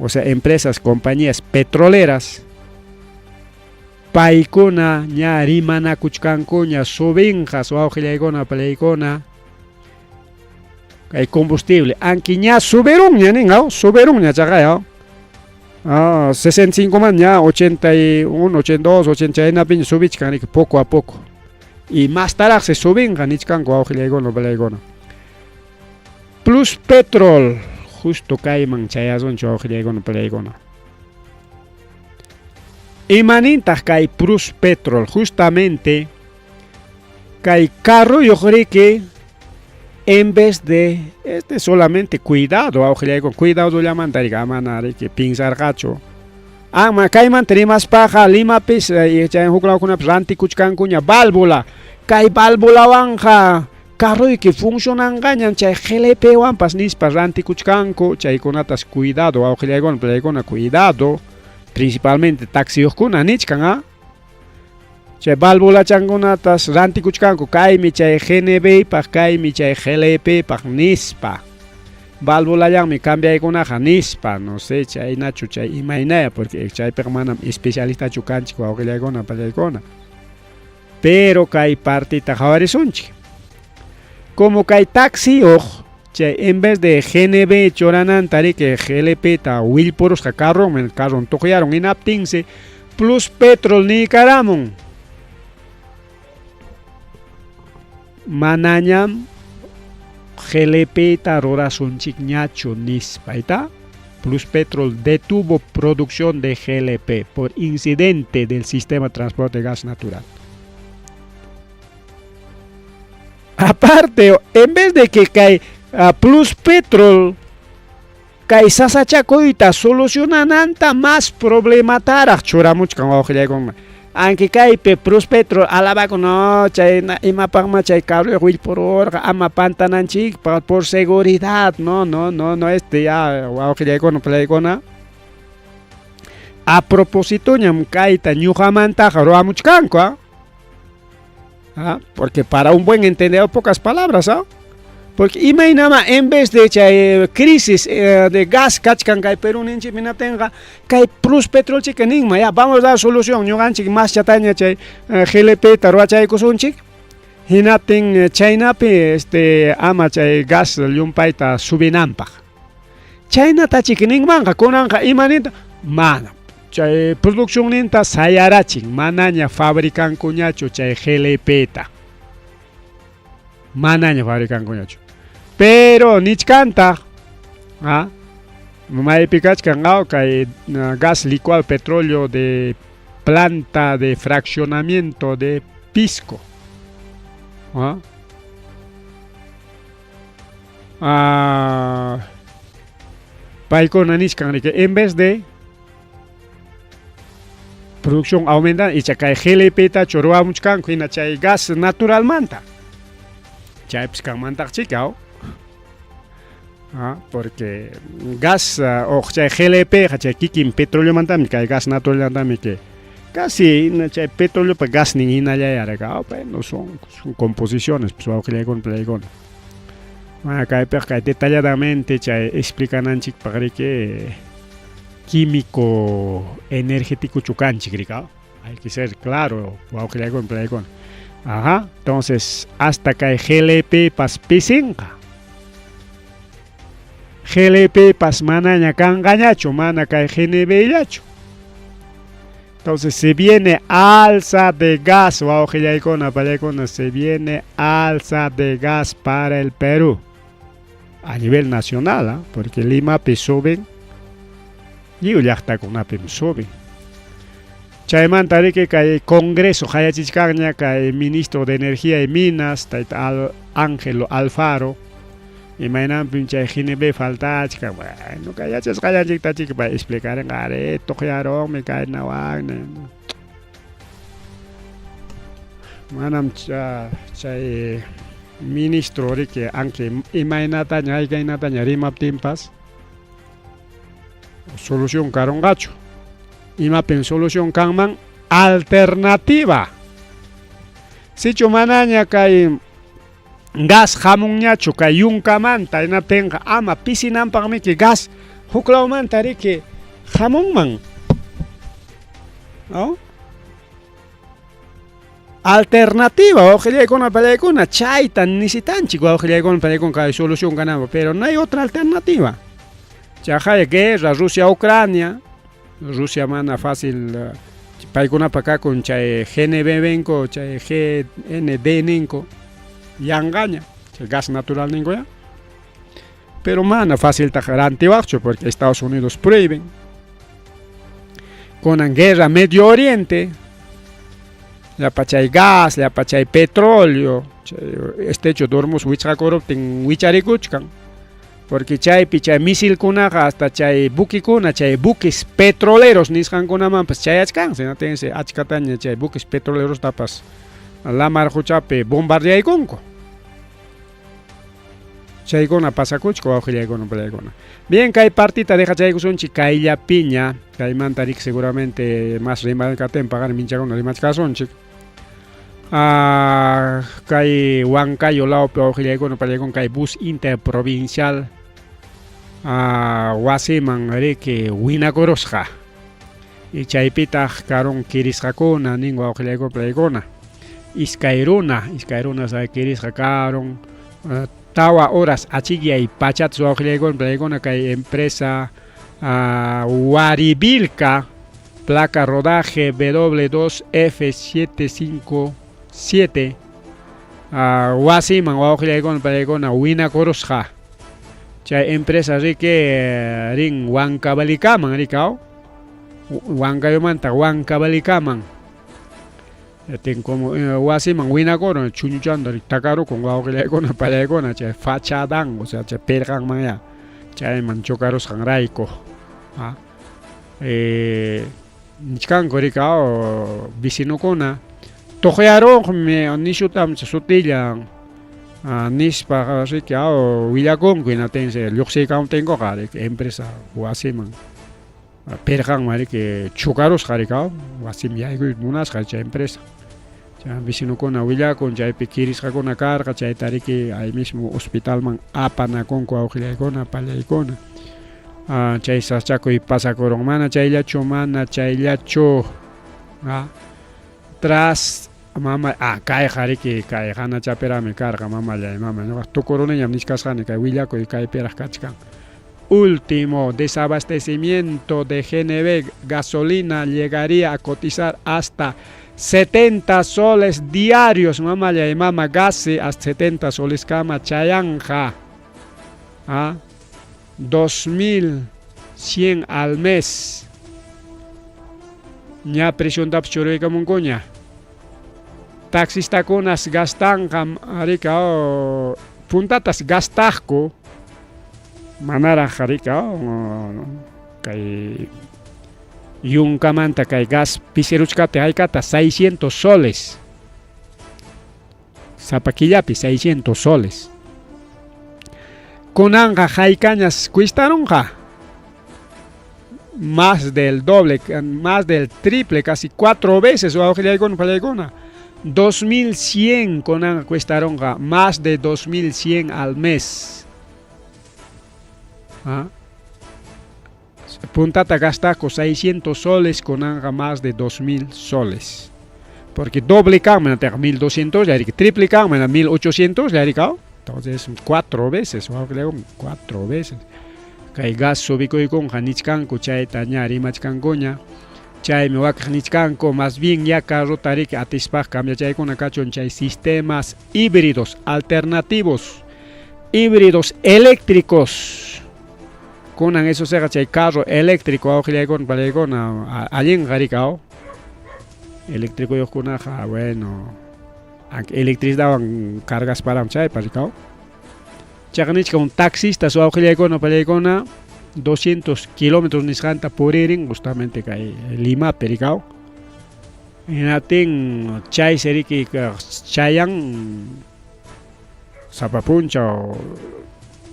o sea, empresas, compañías petroleras, paykuna ña rimanakuchkankuña subinqas wawqillaykuna palaykuna kay combustible, aunque ña subirunña nin, oh, subirunña chaqay, oh. Ah, 65 man ña 81, 82, 80 chaynapiña subichkan riki poco a poco. Y más taraqsi subinqa nichkanku wawqillaykuna palaykuna. Plus Petrol, justo kayman chayasunchik wawqillaykuna palaykuna. Imanintaq kay Plus Petrol? Justamente kay carroyuq riki en vez de este solamente cuidado wawqillaykuna, cuidado llamanta riki amana riki pinsarqachu. Ama kaymanta rimaspaqa Limapis chay huk lawkunapis rantikuchkankuña válvula. Kay válvulawanqa carroyki funcionanqañam chay GLP-wanpas nispa rantikuchkanku, chaykunatas cuidado wawqillaykuna palaykuna cuidado, principalmente taxiyuqkuna nichkan, ah. Chay válvulachankunatas rantikuchkanku kaymi chay GNB paq, kaymi chay GLP paq nispa. Válvulallanmi cambiaykunaqa nispa, no sé chaynachu chay imaynaya porque chaypiqa manam especialistachu kanchik wawqillaykuna pallaykuna. Pero kay partita qhawarisunchik. Como kay taxiyuq chay en vez de GNB churananta riki GLP ta willpurusqa carronman, carron tuqyarun hinaptinsi Plus Petrol niykaramun. Manañam GLP ta rurasunchikñachu nispa, ¿está? Plus Petrol detuvo producción de GLP por incidente del sistema de transporte de gas natural. Aparte, en vez de que kay Plus Petrol kay sasachakuyta solucionananta más problemataraq churamuchkan wawqillaykuna. Anki kaypi Pruspetro alabakun, no, chay imapaqma chay carroyuq willpururqa, ama pantananchikpaq por seguridad, no, no, no, no, este ya wawqillaykuna, palaykuna. A propósitoñam kayta ñuqamantaqa ruwamuchkanku, ¿ah? ¿Ah? Porque para un buen entendedor pocas palabras, ¿ah? Porque imaynama en vez de chay crisis de gas kachkan kay Perú ninchik hinaptinqa kay Plus Petrol chika ninma ya vamos a dar solución ñuqanchik maschataña chay GLP ta ruwachaykusunchik hinaptin chaynapi este ama chay gas llumpayta subinanpaq. Chaynatachik ninmanqa kunanqa imaninta mana chay produccionninta sayarachin manaña fabricankuñachu chay GLP ta. Manaña fabricankuñachu. Pero nichkantaq, ¿ah? Maypi kachkan kay gas licuado petróleo de planta de fraccionamiento de Pisco. ¿Ah? Ah, paykuna nichkan riki en vez de producción aumenta icha kay GLP ta ruwamuchkanku hina chay gas naturalmanta. Chaypis kanmantaq chika, ¿ah? Porque gas o chay GLP chay kikin petroleomantami kay gas naturalmantami que casi chay petróleo pa gas nin hinallayaraka, bueno, son composiciones, pues wawqillaykuna palaykuna. Bueno, kaypiqa kay detalladamente chay explicananchikpaq riki químico energético chukanchik rika. Hay que ser claro, wawqillaykuna palaykuna. Ajá, entonces hasta kay GLP pas pisinqa. GLP pas manaña kanqañachu, mana kay GNB llachu. Entonces se viene alza de gas, wawqillaykuna palaykuna, se viene alza de gas para el Perú. A nivel nacional, ¿eh? Porque Limapi suben, lliw llaqtakunapim suben. Chaymanta riki kay Congreso hayachichkanña kay ministro de Energía y Minas, tayta Ángelo Alfaro, imaynanpim chay GNB faltachkan, bueno, kay yachasqallanchikta chika pay explicarinqa, ari tuqyarunmi kayna wakna. Manam chay ministro riki anki imaynataña haykaynataña rimaptinpas solución karunqachu. Imapim solución kanman? Alternativa. Sichu manaña kay gas hamunñachu kay yunkamanta hinaptinqa ama pisinanpaqmiki gas huklawmanta riki hamunman. ¿No? Alternativa, wawqillaykuna palaykuna, chayta necesitanchik wawqillaykuna palaykuna kay solución kananpaq, pero no hay otra alternativa. Chaqay guerra Rusia-Ucrania, Rusia mana fácil paykunapa kakun chay GNB ninku, chay GND ninku, yanqaña, chay gas natural ninku ya. Pero mana faciltaqa rantiwaqchu porque Estados Unidos prohíben. Kunan guerra Medio Oriente, llapa chay gas, llapa chay petróleo, chay estrecho de Hormuz wichqakuruptin wicharikuchkan. Porque chaypi chay misilkunaqa hasta chay buquekuna, chay buques petroleros nisqankunamanpas chayachkansi, hinaptinsi achkataña chay buques petrolerostapas lamar quchapi bombardeaykunku. Chaykuna pasakuchka wawqillaykuna palaykuna. Bien, kay partita dejachaykusunchik kayllapiña, kaymanta riki seguramente más rimarkatin paqarin minchakuna rimachkasunchik. Ah, kay Huancayo lawpi wawqillaykuna palaykuna kay bus interprovincial wasiman riki winakurusqa. Y chaypitaq karun kirisqakuna nin wawqillaykuna palaykuna. Iskay runa kirisqa karun tawa horas achikyay pachatas wawqillaykuna palaykuna kay empresa Huarivilca, placa rodaje W2F757, wasiman wawqillaykuna palaykuna winakurusqa. Chay empresa riki rin Huancavalikaman rikaw, Huancayomanta Huancavalikaman. Tin como wasiman winakurun chuñuchanta takarukun wawqillaykuna palaykuna chay fachadan, o sea chay pirqanman ya chayman chocarusqanrayku. Nichkanku riki vecinokuna tuqyarunqmi nishutam sutillan nispa riki willakunku hinaptinsi lluqsiykamuptinkuqa riki empresa wasiman pirqanman riki chukarusqa riki wasiman yaykuy munasqa chay empresa. Chay vecinokuna willakun chaypi kirisqakuna karqa chayta riki ahí mismo hospitalman apanakunku wawqillaykuna pallaykuna. Chay sachakuy pasakurun mana chayllachu mana chayllachu tras mama kayqa riki kay hanachapiraqmi karqa mamallay mama ñuqa tukuruniñam nichkasqani kay willakuy kaypiraq kachkan. Último desabastecimiento de GNB gasolina llegaría a cotizar hasta 70 soles diarios mamallay mama gasi hasta 70 soles kama chayanja 2100 al mes ña presiontapas churaykamunkuña taxistakunas gastanqa rika puntatas gastaqku manaraq rika kay yunkamanta kay gas pisiruchkaptin haykata 600 soles sapa killapi 600 soles kunanqa haykañas cuestarunqa más del doble, más del triple, casi 4 veces wawqillaykuna pallaykuna 2100 kunanqa cuestarunqa más de 2100 al mes. Puntata gastaqku 600 soles kunanqa más de 2000 soles. Porque doble kanman 1200 lla triple kanman 1800 lla Entonces 4 veces, 4 veces. Kay gas subikuykunqa nichkanku chayta ña rimachkankuña. Chaymi wakaq nichkanku más bien ya carrota riki atispaq cambiachaykuna kachun chay sistemas híbridos alternativos, híbridos eléctricos. Kunan eso seqa chay carro eléctrico wawqillaykuna pallaykuna allinqa riki eléctricoyuqkunaqa bueno electricidadwan cargasparam chaypa rikaw. Chaqa nichka un taxista wawqillaykuna pallaykuna 200 kilómetros nisqanta puririn justamente kay Limapi rikaw. Hinaptin chaysi riki chayan sapa punchaw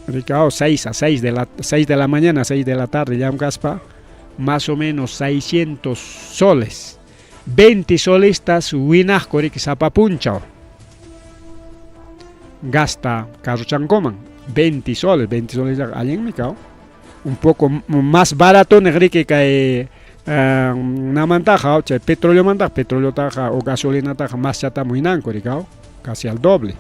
rikaw 6 a 6 de la 6 de la mañana 6 de la tarde llamkaspa más o menos 600 soles. 20 solestas winaqku riki sapa punchaw. Gasta carrochankuman 20 soles, 20 soles allinmi kaw. Un poco más barato riki kay namantaqa chay petroleomantaqa petroleotaqa o gasolinataqa maschata winanku rikaw, casi al doble.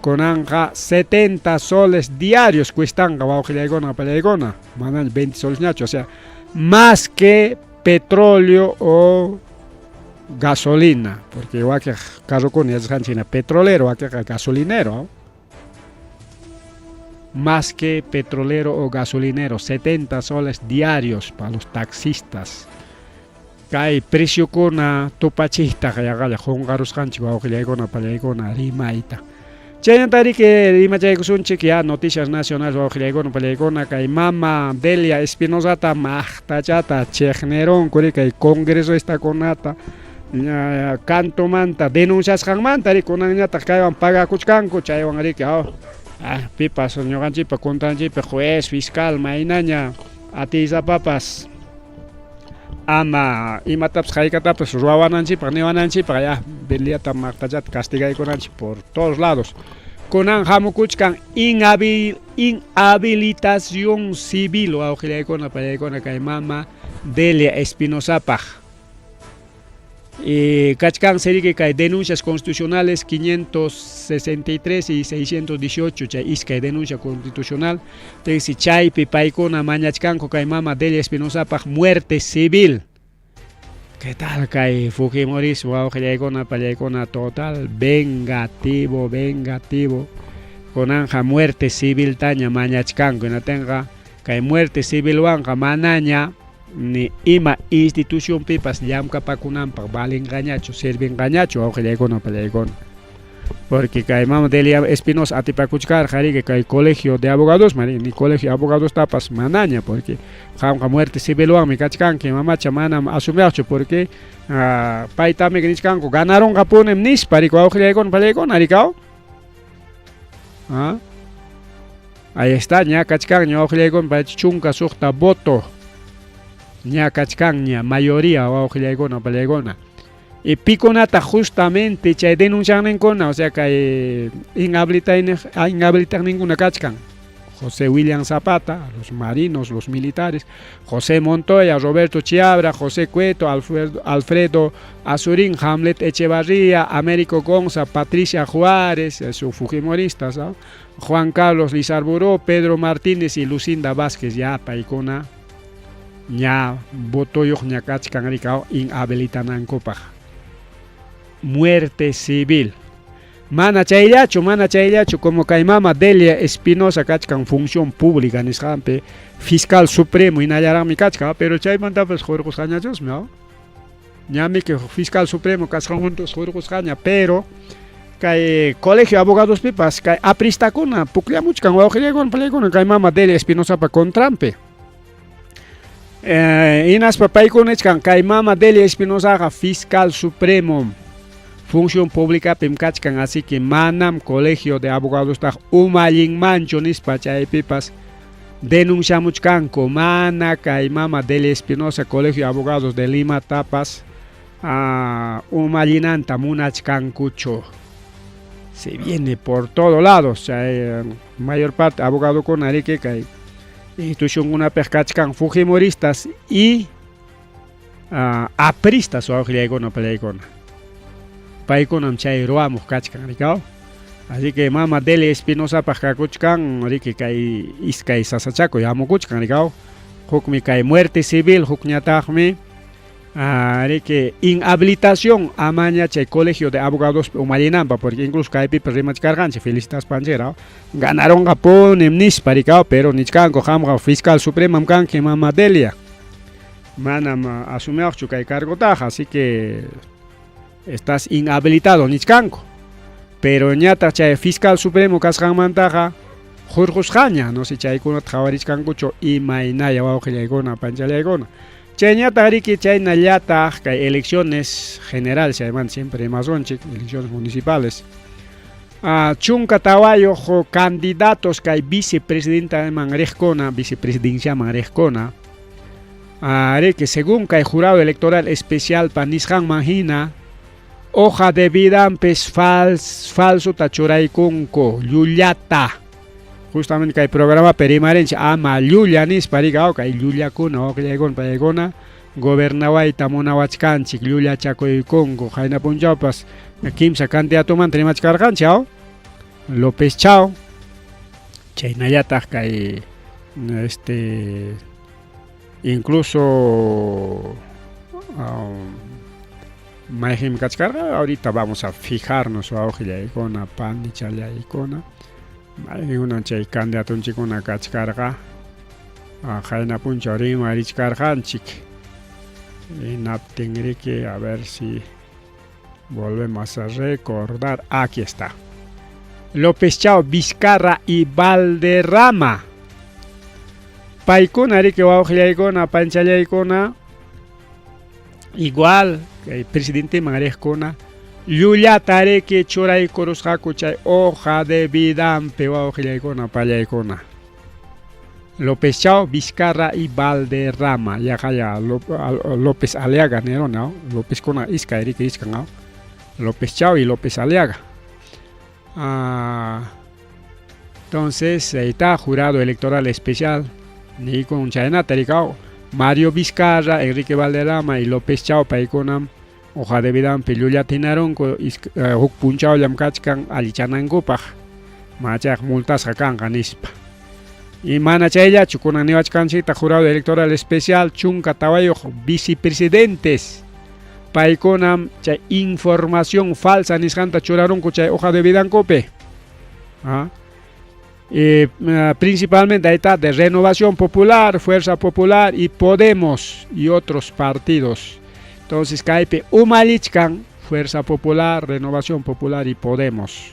Kunanqa 70 soles diarios cuestanqa wawqillaykuna pallaykuna, mana 20 soles ñachu, o sea, más que petróleo o gasolina, porque wakiq carrokuna yachasqanchik hina petrolero, wakiqa gasolinero. Más que petrolero o gasolinero, 70 soles diarios para los taxistas. Kay preciokuna tupachiktaqa yaqalla qunqarusqanchik wawqillaykuna pallaykuna rimayta. Chaynata riki rimachaykusunchik ya noticias nacionales wawqillaykuna pallaykuna kay mama Delia Espinosata maqtachata chiqnirunku riki kay congresista-kunata cantomanta denunciasqanmanta riki kunanñataq kaywan pagakuchkanku chaywan riki pipas ñuqanchikpa contranchikpi juez, fiscal maynaña atiysapapas ama imatapas haykatapas ruwawananchikpaq niwananchikpaq ya Deliata maqtachata castigaykunanchik por todos lados. Kunan hamukuchkan inhabilitación civil wawqillaykuna pallaykuna kay mama Delia Espinosapaq. Kachkan riki kay denuncias constitucionales 563 y 618 chay iskay denuncia constitucional tesi chaypi paykuna mañachkanku kay mama Delia Espinosapaq muerte civil. ¿Qué tal kay Fujimorismo wawqillaykuna pallaykuna total vengativo, vengativo? Kunanja muerte civil taña mañachkanku hinatinqa kay muerte civilwanqa manaña ni ima institución pipas llamkapakunanpaq valinqañachu servinqañachu wawqillaykuna pallaykuna. Porque kay mama Delia Espinosa atipakuchkarqa riki kay colegio de abogados ni colegio de abogadostapas manaña porque qamqa muerte civilwanmi kachkanki mamacha manam asumiaqchu porque paytami nichkanku ganarunqapunim nispa riki wawqillaykuna pallaykuna rikaw. Ahí está, ña kachkanña wawqillaykuna pay 16 voto ña kachkanña mayoría wawqillaykuna pallaykuna. Y pikunata justamente chay denunciaqninkuna, o sea kay inhabilitaqninkuna kachkan. José William Zapata, los marinos, los militares, José Montoya, Roberto Chiabra, José Cueto, Alfredo Azurín, Hamlet Echevarría, Américo Gonza, Patricia Juárez, su fujimoristas, ¿no? Juan Carlos Lizarburó, Pedro Martínez y Lucinda Vázquez, ya paykuna ña votoyuq ña kachkan rikaw inhabilitanankupaq. Muerte civil. Mana chayllachu, mana chayllachu, como kay mama Delia Espinosa kachkan función pública nisqanpi, fiscal supremo hinallaraqmi kachkan, pero chaymantapas hurqusqañachusmi, ¿no? Ñami que fiscal supremo kasqanmantas hurqusqaña, pero kay colegio de abogados pipas, kay apristakuna pukllamuchkan wawqillaykuna pallaykuna kay mama Delia Espinosapa contranpi. Hinaspa paykuna nichkan kay mama Delia Espinosaqa fiscal supremo función públicapim kachkan, así que manam colegio de abogados taq umallinmanchu nispa chaypipas denunciamuchkanku mana kay mama Delia Espinosa colegio de abogados de Lima tapas umallinanta munachkankuchu. Se viene por todos lados, chay mayor parte abogadokuna riki kay institucionkunapiq kachkan fujimoristas y apristas wawqillaykuna pallaykuna. Paykunam chay ruwamuq kachkan rikaw. Así que mama Delia Espinosapaq kakuchkan riki kay iskay sasachakuy hamukuchkan rikaw. Hukmi kay muerte civil, hukñataqmi riki inhabilitación amaña chay colegio de abogados umallinanpa, porque incluso kaypipas rimachkarqanchik felicitaspanchik ganarunqapunim nispa rikaw, pero nichkanku qamqa fiscal supremam kanki mama Delia. Manam asumiwaqchu kay cargotaqa, así que estás inhabilitado nichkanku. Pero ñataq chay fiscal supremo kasqanmantaqa hurqusqaña, no sé chaykunata qhawarichkankuchu imaynaya wawqillaykuna panchallaykuna. Chayñataq riki chaynallataq kay elecciones generales chaymanta siempre rimasunchik, elecciones municipales. 14 candidatos kay vicepresidentaman riqkuna, vicepresidenciaman riqkuna. Riki según kay jurado electoral especial pa nisqanman hina hoja de vidanpis falsota churaykunku llullata. Justamente kay programapi rimarinchik ama llulla nispa rikaw kay llullakuna wawqillaykuna pallaykuna gobernawayta munawachkanchik llullachakuykunku qayna punchawpas kimsa candidatomanta rimachkarqanchik aw López Chao chaynallataq kay incluso mayqinmi kachkarqa ahorita vamos a fijarnos wawqillaykuna panichallaykuna mayqinkuna chay candidatonchikkuna kachkarqa qayna punchaw rimarichkarqanchik hinaptin riki a ver si volvemos a recordar, aquí está López Chao, Vizcarra y Valderrama. Paykuna riki wawqillaykuna panchallaykuna igual kay presidenteman riqkuna llullata riki churaykurusqaku chay hoja de vidanpi wawqillaykuna pallaykuna. López Chao, Vizcarra y Valderrama. Yaqa López Aliaga niruna, Lópezkuna iskay riki ishkan, López Chao y López Aliaga. Entonces, ahí está, jurado electoral especial. Nikun chaynata rikaw Mario Vizcarra, Enrique Valderrama y López Chao paykunam hoja de vidanpi llullata hinarunku huk punchawllam kachkan allichanankupaq machayaq multasqa kanqa nispa. Y mana chayllachu kunan niwachkanchikta jurado electoral especial 14 vicepresidentes paykunam chay información falsa nisqanta churarunku chay hoja de vidankupi. Principalmente ahí está de Renovación Popular, Fuerza Popular y Podemos y otros partidos. Entonces kaypi umallichkan Fuerza Popular, Renovación Popular y Podemos.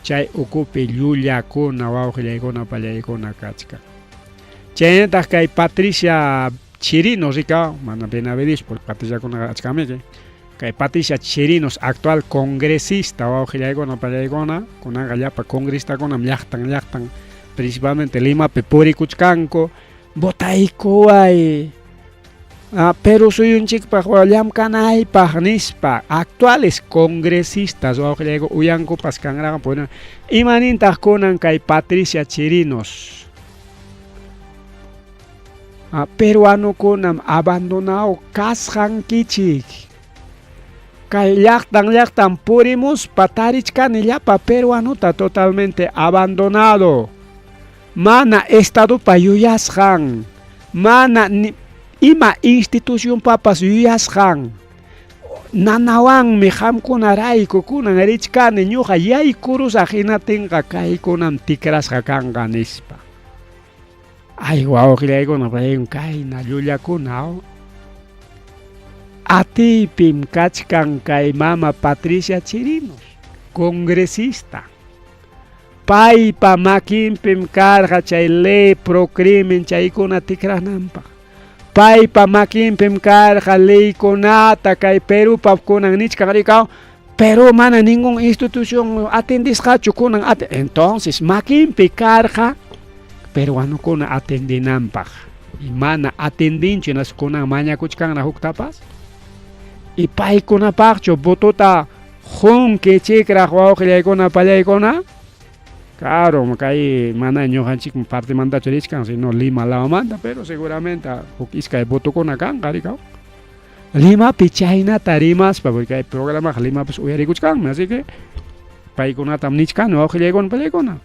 Chay ukupi llullakuna wawqillaykuna pallaykuna kachkan. Chaynataq kay Patricia Chirinos rika, mana Benavides porque Patriciakuna achkamiki. Kay Patricia Chirinos, actual congresista wawqillaykuna pallaykuna, kunanqa llapa congresistakunam llaqtan llaqtan, principalmente Limapi purikuchkanku, votaykuway Perú suyunchikpaq llamkanaypaq nispa, actuales congresistas wawqillayku uyankupas kanraqmi bueno, imanintaq kunan kay Patricia Chirinos? Peruanokunam abandonado kasqankichik. Kay llaqtan llaqtan purimuspa tarichkani llapa peruanota totalmente abandonado. Mana estadopa yuyasqan, mana ni ima institucionpapas yuyasqan. Nanawanmi qamkunarayku kunan richkani ñuqa yaykurusaq hinatinqa kaykunam tikrasqa kanqa nispa. Ay wawqillaykuna paykuna kayna llullakuna atiypim kachkan kay mama Patricia Chirinos, congresista. Paypa makinpim karqa chay ley pro crimen chaykuna tikrananpaq. Paypa makinpim karqa leykunata kay Perupa kunan nichkan rikaw, Perú mana ningún institución atendisqachu kunan entonces makinpi karqa peruanokuna atendinanpaq. Y mana atendinchu hinaspa kunan mañakuchkanraq huktapas. Y paykunapaqchu votota qunkichikraq wawqillaykuna pallaykuna. Claro, kay mana ñuqanchik partemantachu richkan, sino Lima lawmanta, pero seguramente huk iskay votokuna kanqa rikaw. Limapi chaynata rimaspa, porque kay programaqa Limapas uyarikuchkanmi, así que paykunatam nichkani wawqillaykuna pallaykuna.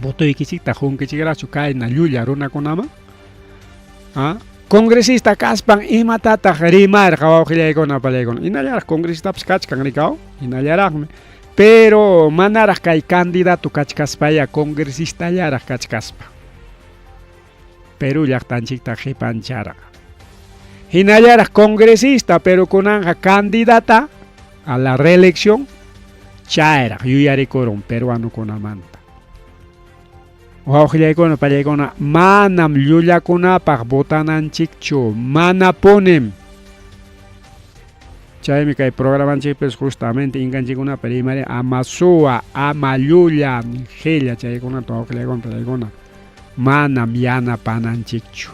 Votoykichikta qunkichikraqchu kayna llulla runakunaman? Congresista kaspan imatataq rimarqa wawqillaykuna pallaykuna. Hinallaraq congresistapas kachkan rikaw, hinallaraqmi. Pero manaraq kay candidato kachkaspaya congresistallaraq kachkaspa. Perú llaqtanchikta qipancharqa. Hinallaraq congresista, pero kunanqa candidata a la reelección chayraq yuyarikurun peruanokunamanta. Wawqillaykuna pallaykuna manam llullakunapaq votananchikchu, manapunim. Chaymi kay programanchikpis justamente inkanchikkunapa rimari ama suwa, ama llulla, qilla chaykunata wawqillaykuna pallaykuna manam yanapananchikchu.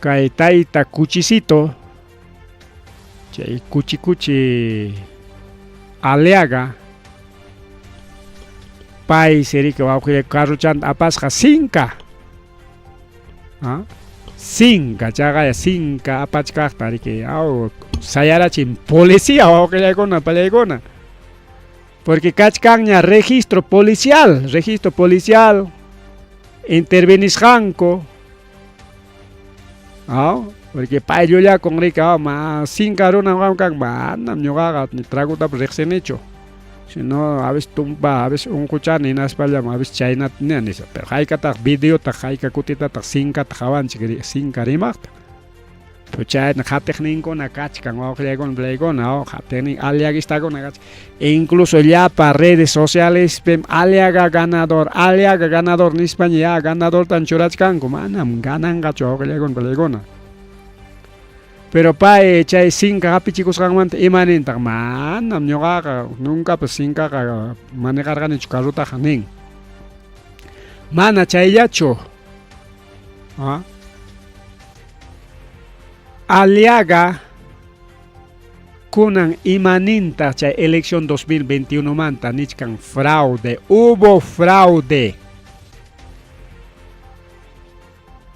Kay tayta Cuchisito, chay cuchi cuchi Aliaga, pay sirika wawqillay carrochanta apasqa sinka. Sinka chaqaya sinka apachkaqta riki aw sayarachin policía wawqillaykuna pallaykuna. Porque kachkanña registro policial intervenisqanku. Porque pay llullakun rika ma sinka runa kan manam ñuqaqa ni tragotapas riqsinichu. Sino a veces tumpa, a veces unquchani hinaspallam, a veces chaynata nispa. Pero haykataq videota, hayka kutitataq sinkata qawanchik sinka rimaqta. Pero chayna qatiqninkuna kachkan wawqillaykuna pallaykuna, qatiqnin aliaguistakuna kachkan. E incluso llapa redes socialespim Aliaga ganador, Aliaga ganador nispaña ya ganadortan churachkanku, manam gananqachu wawqillaykuna pallaykuna. Pero pay chay sinka hapichikusqanmanta imanintaq manam ñuqaqa nuncapas sinkaqa manejarqanichu carrotaqa nin. Mana chayllachu. Aliaga kunan imanintaq chay elección 2021 manta nichkan fraude, hubo fraude.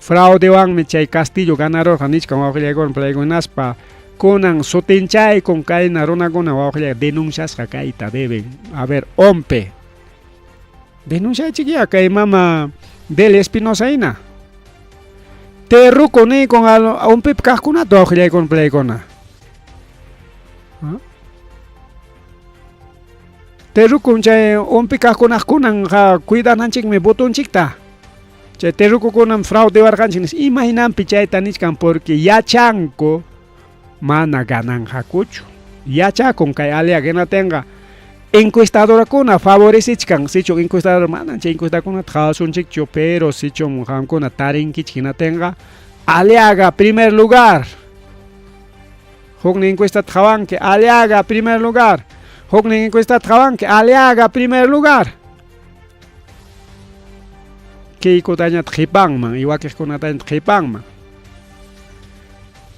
Fraudewanmi chay Castillo ganarorqa nichkan wawqillaykuna palaykunaspa kunan sutinchaykun kayna runakuna wawqillay denunciasqa kayta deben. A ver, OMPE. Denunciaychik kay mama Delia Espinosa hina. Terruco nikun OMPEpi kaqkunata wawqillaykuna palaykuna. Terruco chay OMPE kaqkunaq kunanqa cuidananchikmi votonchikta. Chay terrucokunam fraude warqanchik nispa imaynanpi chayta nichkan porque yachanku Mana gananqakuchu. Yachakun kay Aliaga hinatinqa encuestadorakuna favorecichkan sichu encuestadora manan chay encuestakunata qawasunchikchu pero sichum qamkuna tarinkichik hinatinqa Aliaga primer lugar. Huknin encuestata qawanki Aliaga primer lugar. Huknin encuestata qawanki Aliaga primer lugar. Keikutañataq qhipanman y wakiqkunatañataq qhipanman.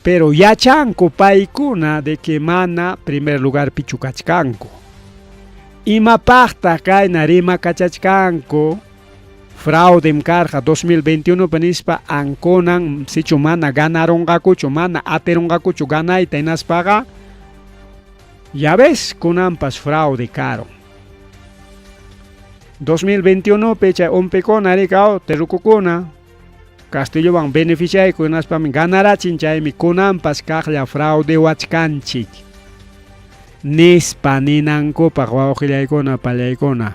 Pero yachanku paykuna de que mana primer lugarpichu kachkanku. Imapaqtaq kayna rimakachachkanku fraudem karqa 2021 pi nispa ankunan sichu mana ganarunqakuchu mana atirunqakuchu ganayta hinaspaqa ya ves kunanpas fraude karun. 2021 pi chay umpikuna rikaw terrukukuna Castillowan beneficiayku hinaspami ganarachin chaymi kunanpas kaqlla fraudewachkanchik nispa ninankupaq wawqillaykuna pallaykuna.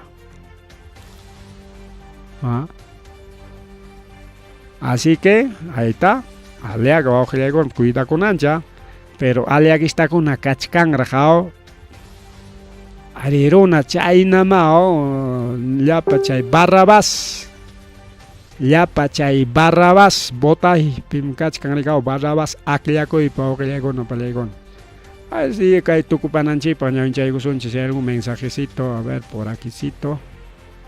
¿Ah? Así que ahí está, Aliaga wawqillaykuna cuidakunancha, pero aliaguistakuna kachkanraq aw ari runa chaynama llapa chay Barrabás llapa chay Barrabás botaypim kachkan rikaw Barrabás akllakuypa wawqillaykuna pallaykuna. Así kay tukupananchikpaq ñawinchaykusunchik si hay algún mensajecito, a ver por aquicito,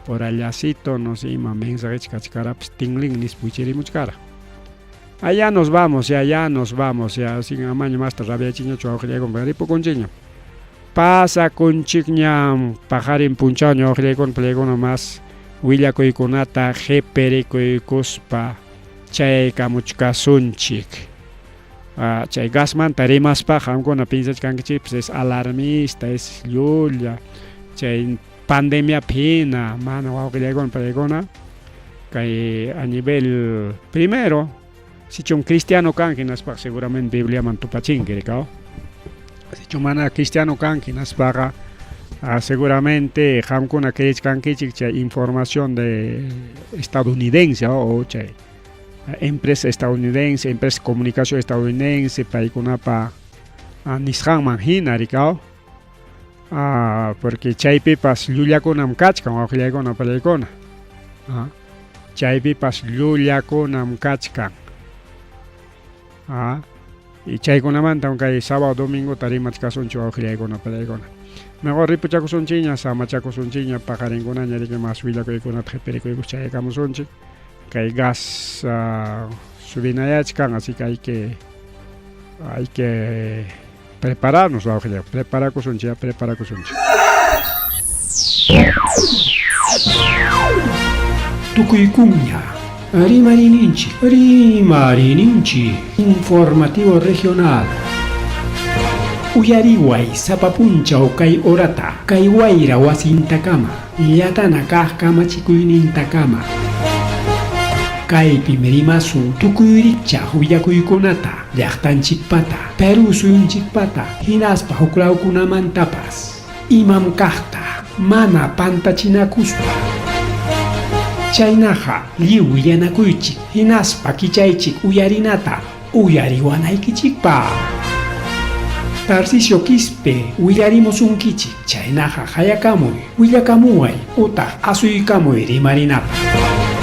por allácito, no sé ima mensajech kachkarapas tinlin nispa wichirimuchkara. Allá nos vamos, ya, ya nos vamos, ya, sin amaño masta rabiachiñachu wawqillaykuna ripukunchikñam. Pasakunchikñam paqarin punchawña wawqillaykuna pallaykuna mas willakuykunata qipirikuykuspa chayaykamuchkasunchik. Ah, chay gasmanta rimaspaqa qamkuna piensachkankichikpas es alarmista, es llulla, chay pandemiapi hina mana wawqillaykuna pallaykuna kay a nivel primero sichum cristiano kanki hinaspaqa seguramente Bibliaman tupachinki rikaw. Sichum mana cristiano kanki hinaspaqa seguramente qamkuna creechkankichik chay información de estadounidense o chay empresa estadounidense, empresa de comunicación estadounidense paykunapa nisqanman hina rikaw. Porque chaypipas llullakunam kachkan wawqillaykuna pallaykuna. Chaypipas llullakunam kachkan. Y chaykunamantam kay sábado domingota rimachkasunchik wawqillaykuna pallaykuna. Mejor ripuchakusunchikña, samachakusunchikña, paqarinkunaña riki mas willakuykunata qipirikuykus chayakamusunchik. Kay gas subinayachkan, así que hay que prepararnos, wawqillay, preparakusunchik, preparakusunchik. Tukuykunña Rimarininchik, Rimarininchik, informativo regional. Uyariway sapa punchaw kay horata, kay wayra wasintakama, llatana kaq kamachikuynintakama. Kaypim rimasun tukuy rikchaq willakuykunata, llaqtanchikpata, Perú suyunchikpata, hinaspa huklawkunamantapas. Imam kaqta, mana pantachinakuspa. Chaynaqa lliw willanakuychik, hinaspa kichaychik uyarinata, uyariwanaykichikpaq. Tarcisio Quispe willarimusunkichik, chaynaqa hayakamuy, willakamuway, utaq asuykamuy rimarinapaq.